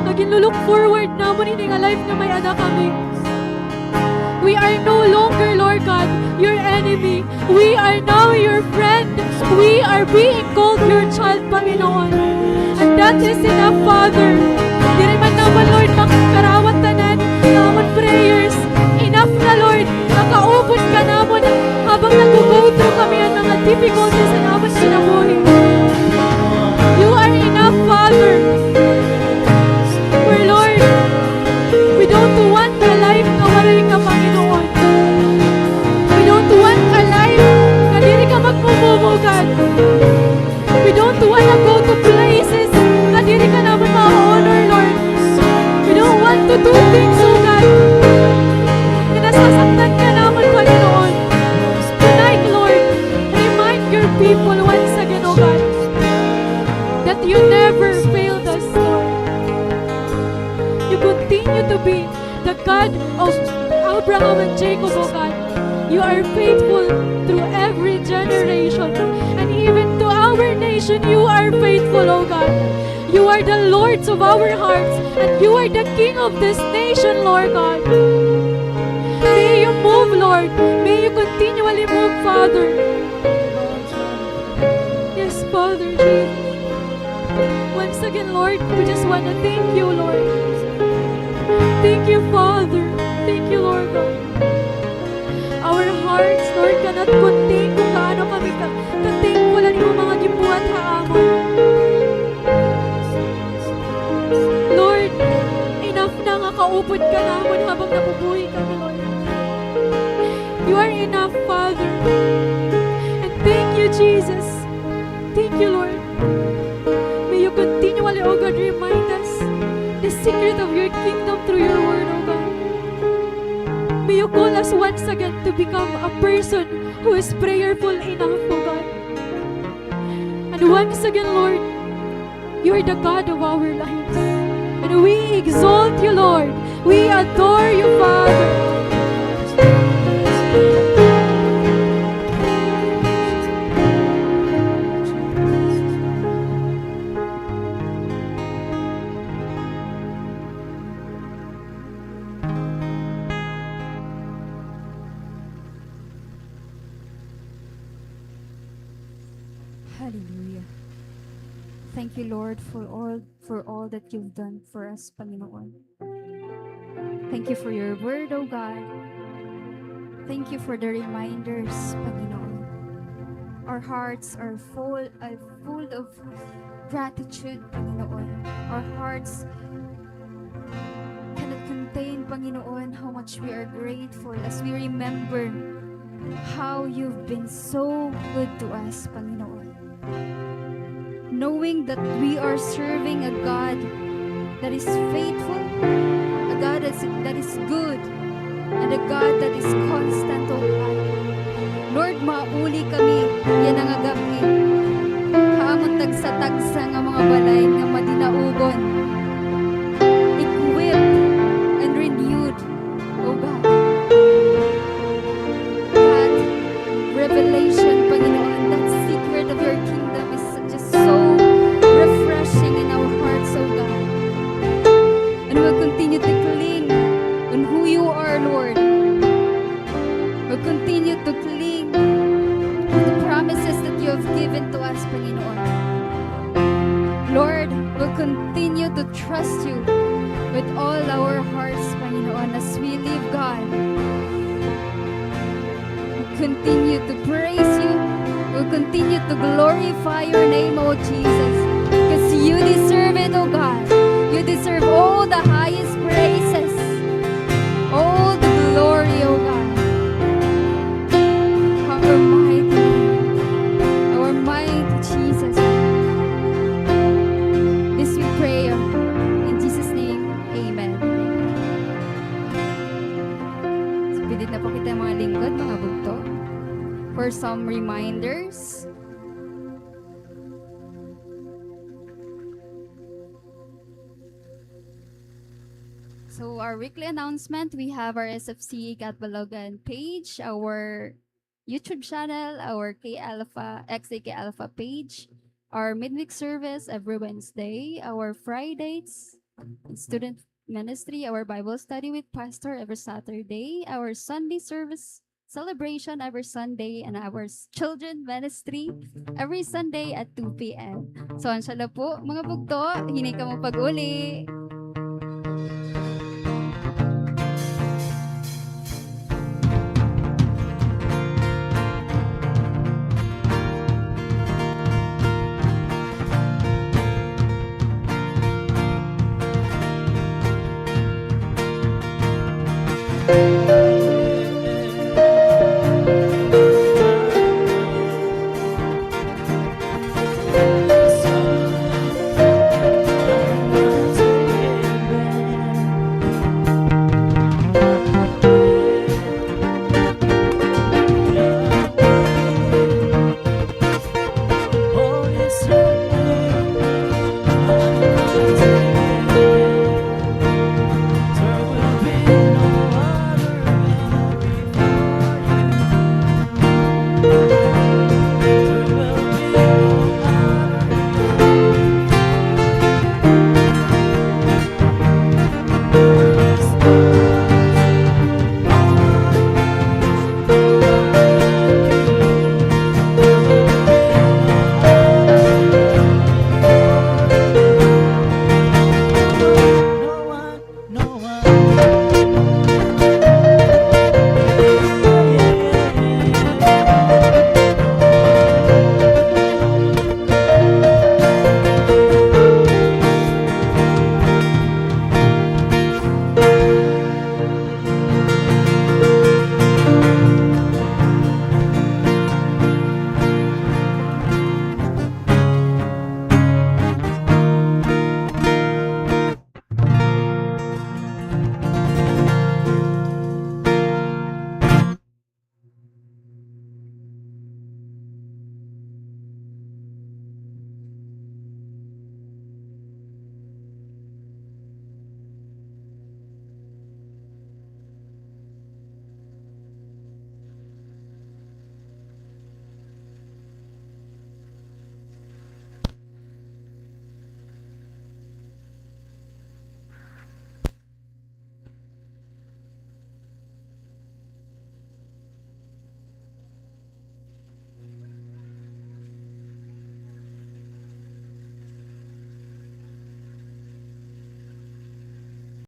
nga ginlo-look forward namon ini nga life nga may-ada kami. We are no longer, Lord God, your enemy. We are now your friend. We are being called your child, Panginoon. And that is enough, Father. Diri man namon, Lord, makakarawat tanan nga amon prayers. Enough na, Lord. Nakaupod ka namon habang nag-go through kami an mga difficulties an amon kinabuhi. You are enough, Father. For Lord, we don't want a life nga waray ka, Panginoon. We don't want a life nga diri ka magmumumugad. We don't wanna go to places nga diri ka namon ma-honor, Lord. We don't want to do things, oh God, nga nasasaktan ka namon, Panginoon. Tonight, Lord, remind your people once again, oh God, that you never failed us, Lord. You continue to be the God of Abraham and Jacob, O God. You are faithful through every generation. And even to our nation, you are faithful, O God. You are the Lords of our hearts, and you are the King of this nation, Lord God. May you move, Lord. May you continually move, Father. Yes, Father Jesus. Once again, Lord, we just wanna thank you, Lord. Thank you, Father. Thank you, Lord God. Our hearts, Lord, cannot contain kung gaano kami ka, ka-thankful an imo mga gibuhat ha amon. Lord, enough na nga kaupod ka namon habang nabubuhi kami, Lord. You are enough, Father. And thank you, Jesus. Thank you, Lord. May you continually, O God, remind us the secret of your kingdom through your word, O God. May you call us once again to become a person who is prayerful enough, O God. And once again, Lord, you are the God of our lives. And we exalt you, Lord. We adore you, Father. Hallelujah. Thank you, Lord, for all, for all that you've done for us, Panginoon. Thank you for your word, O God. Thank you for the reminders, Panginoon. Our hearts are full, are full of gratitude, Panginoon. Our hearts cannot contain, Panginoon, how much we are grateful as we remember how you've been so good to us, Panginoon. Knowing that we are serving a God that is faithful, a God that is, that is good, and a God that is constant, O God. Lord, mauli kami yana nga gab-i ha amon tagsa-tagsa nga mga balay nga madinaugon, equipped and renewed, O God. That revelation, Panginoon, that secret of your kingdom is just so refreshing in our hearts, O God. And we'll continue to cling on who you are, Lord. We'll continue to cling on the promises that you have given to us, Panginoon. Lord, we'll continue to trust you with all our hearts, Panginoon, as we live, God. We continue to praise you. We continue to glorify your name, O Jesus, because you deserve it, O God. You deserve all the highest praises, all the glory, O God. Our mighty, our mighty Jesus. This we pray in Jesus' name. Amen. So, pwede na po kita, mga lingkod, mga bugto. For some reminders. So, our weekly announcement, we have our S F C Catbalogan page, our YouTube channel, our K Alpha, X A K Alpha page, our midweek service every Wednesday, our Fridays student ministry, our Bible study with pastor every Saturday, our Sunday service celebration every Sunday, and our s-, children ministry every Sunday at two p.m. So, asya la po, mga bugto, hinay kamo pag-uli.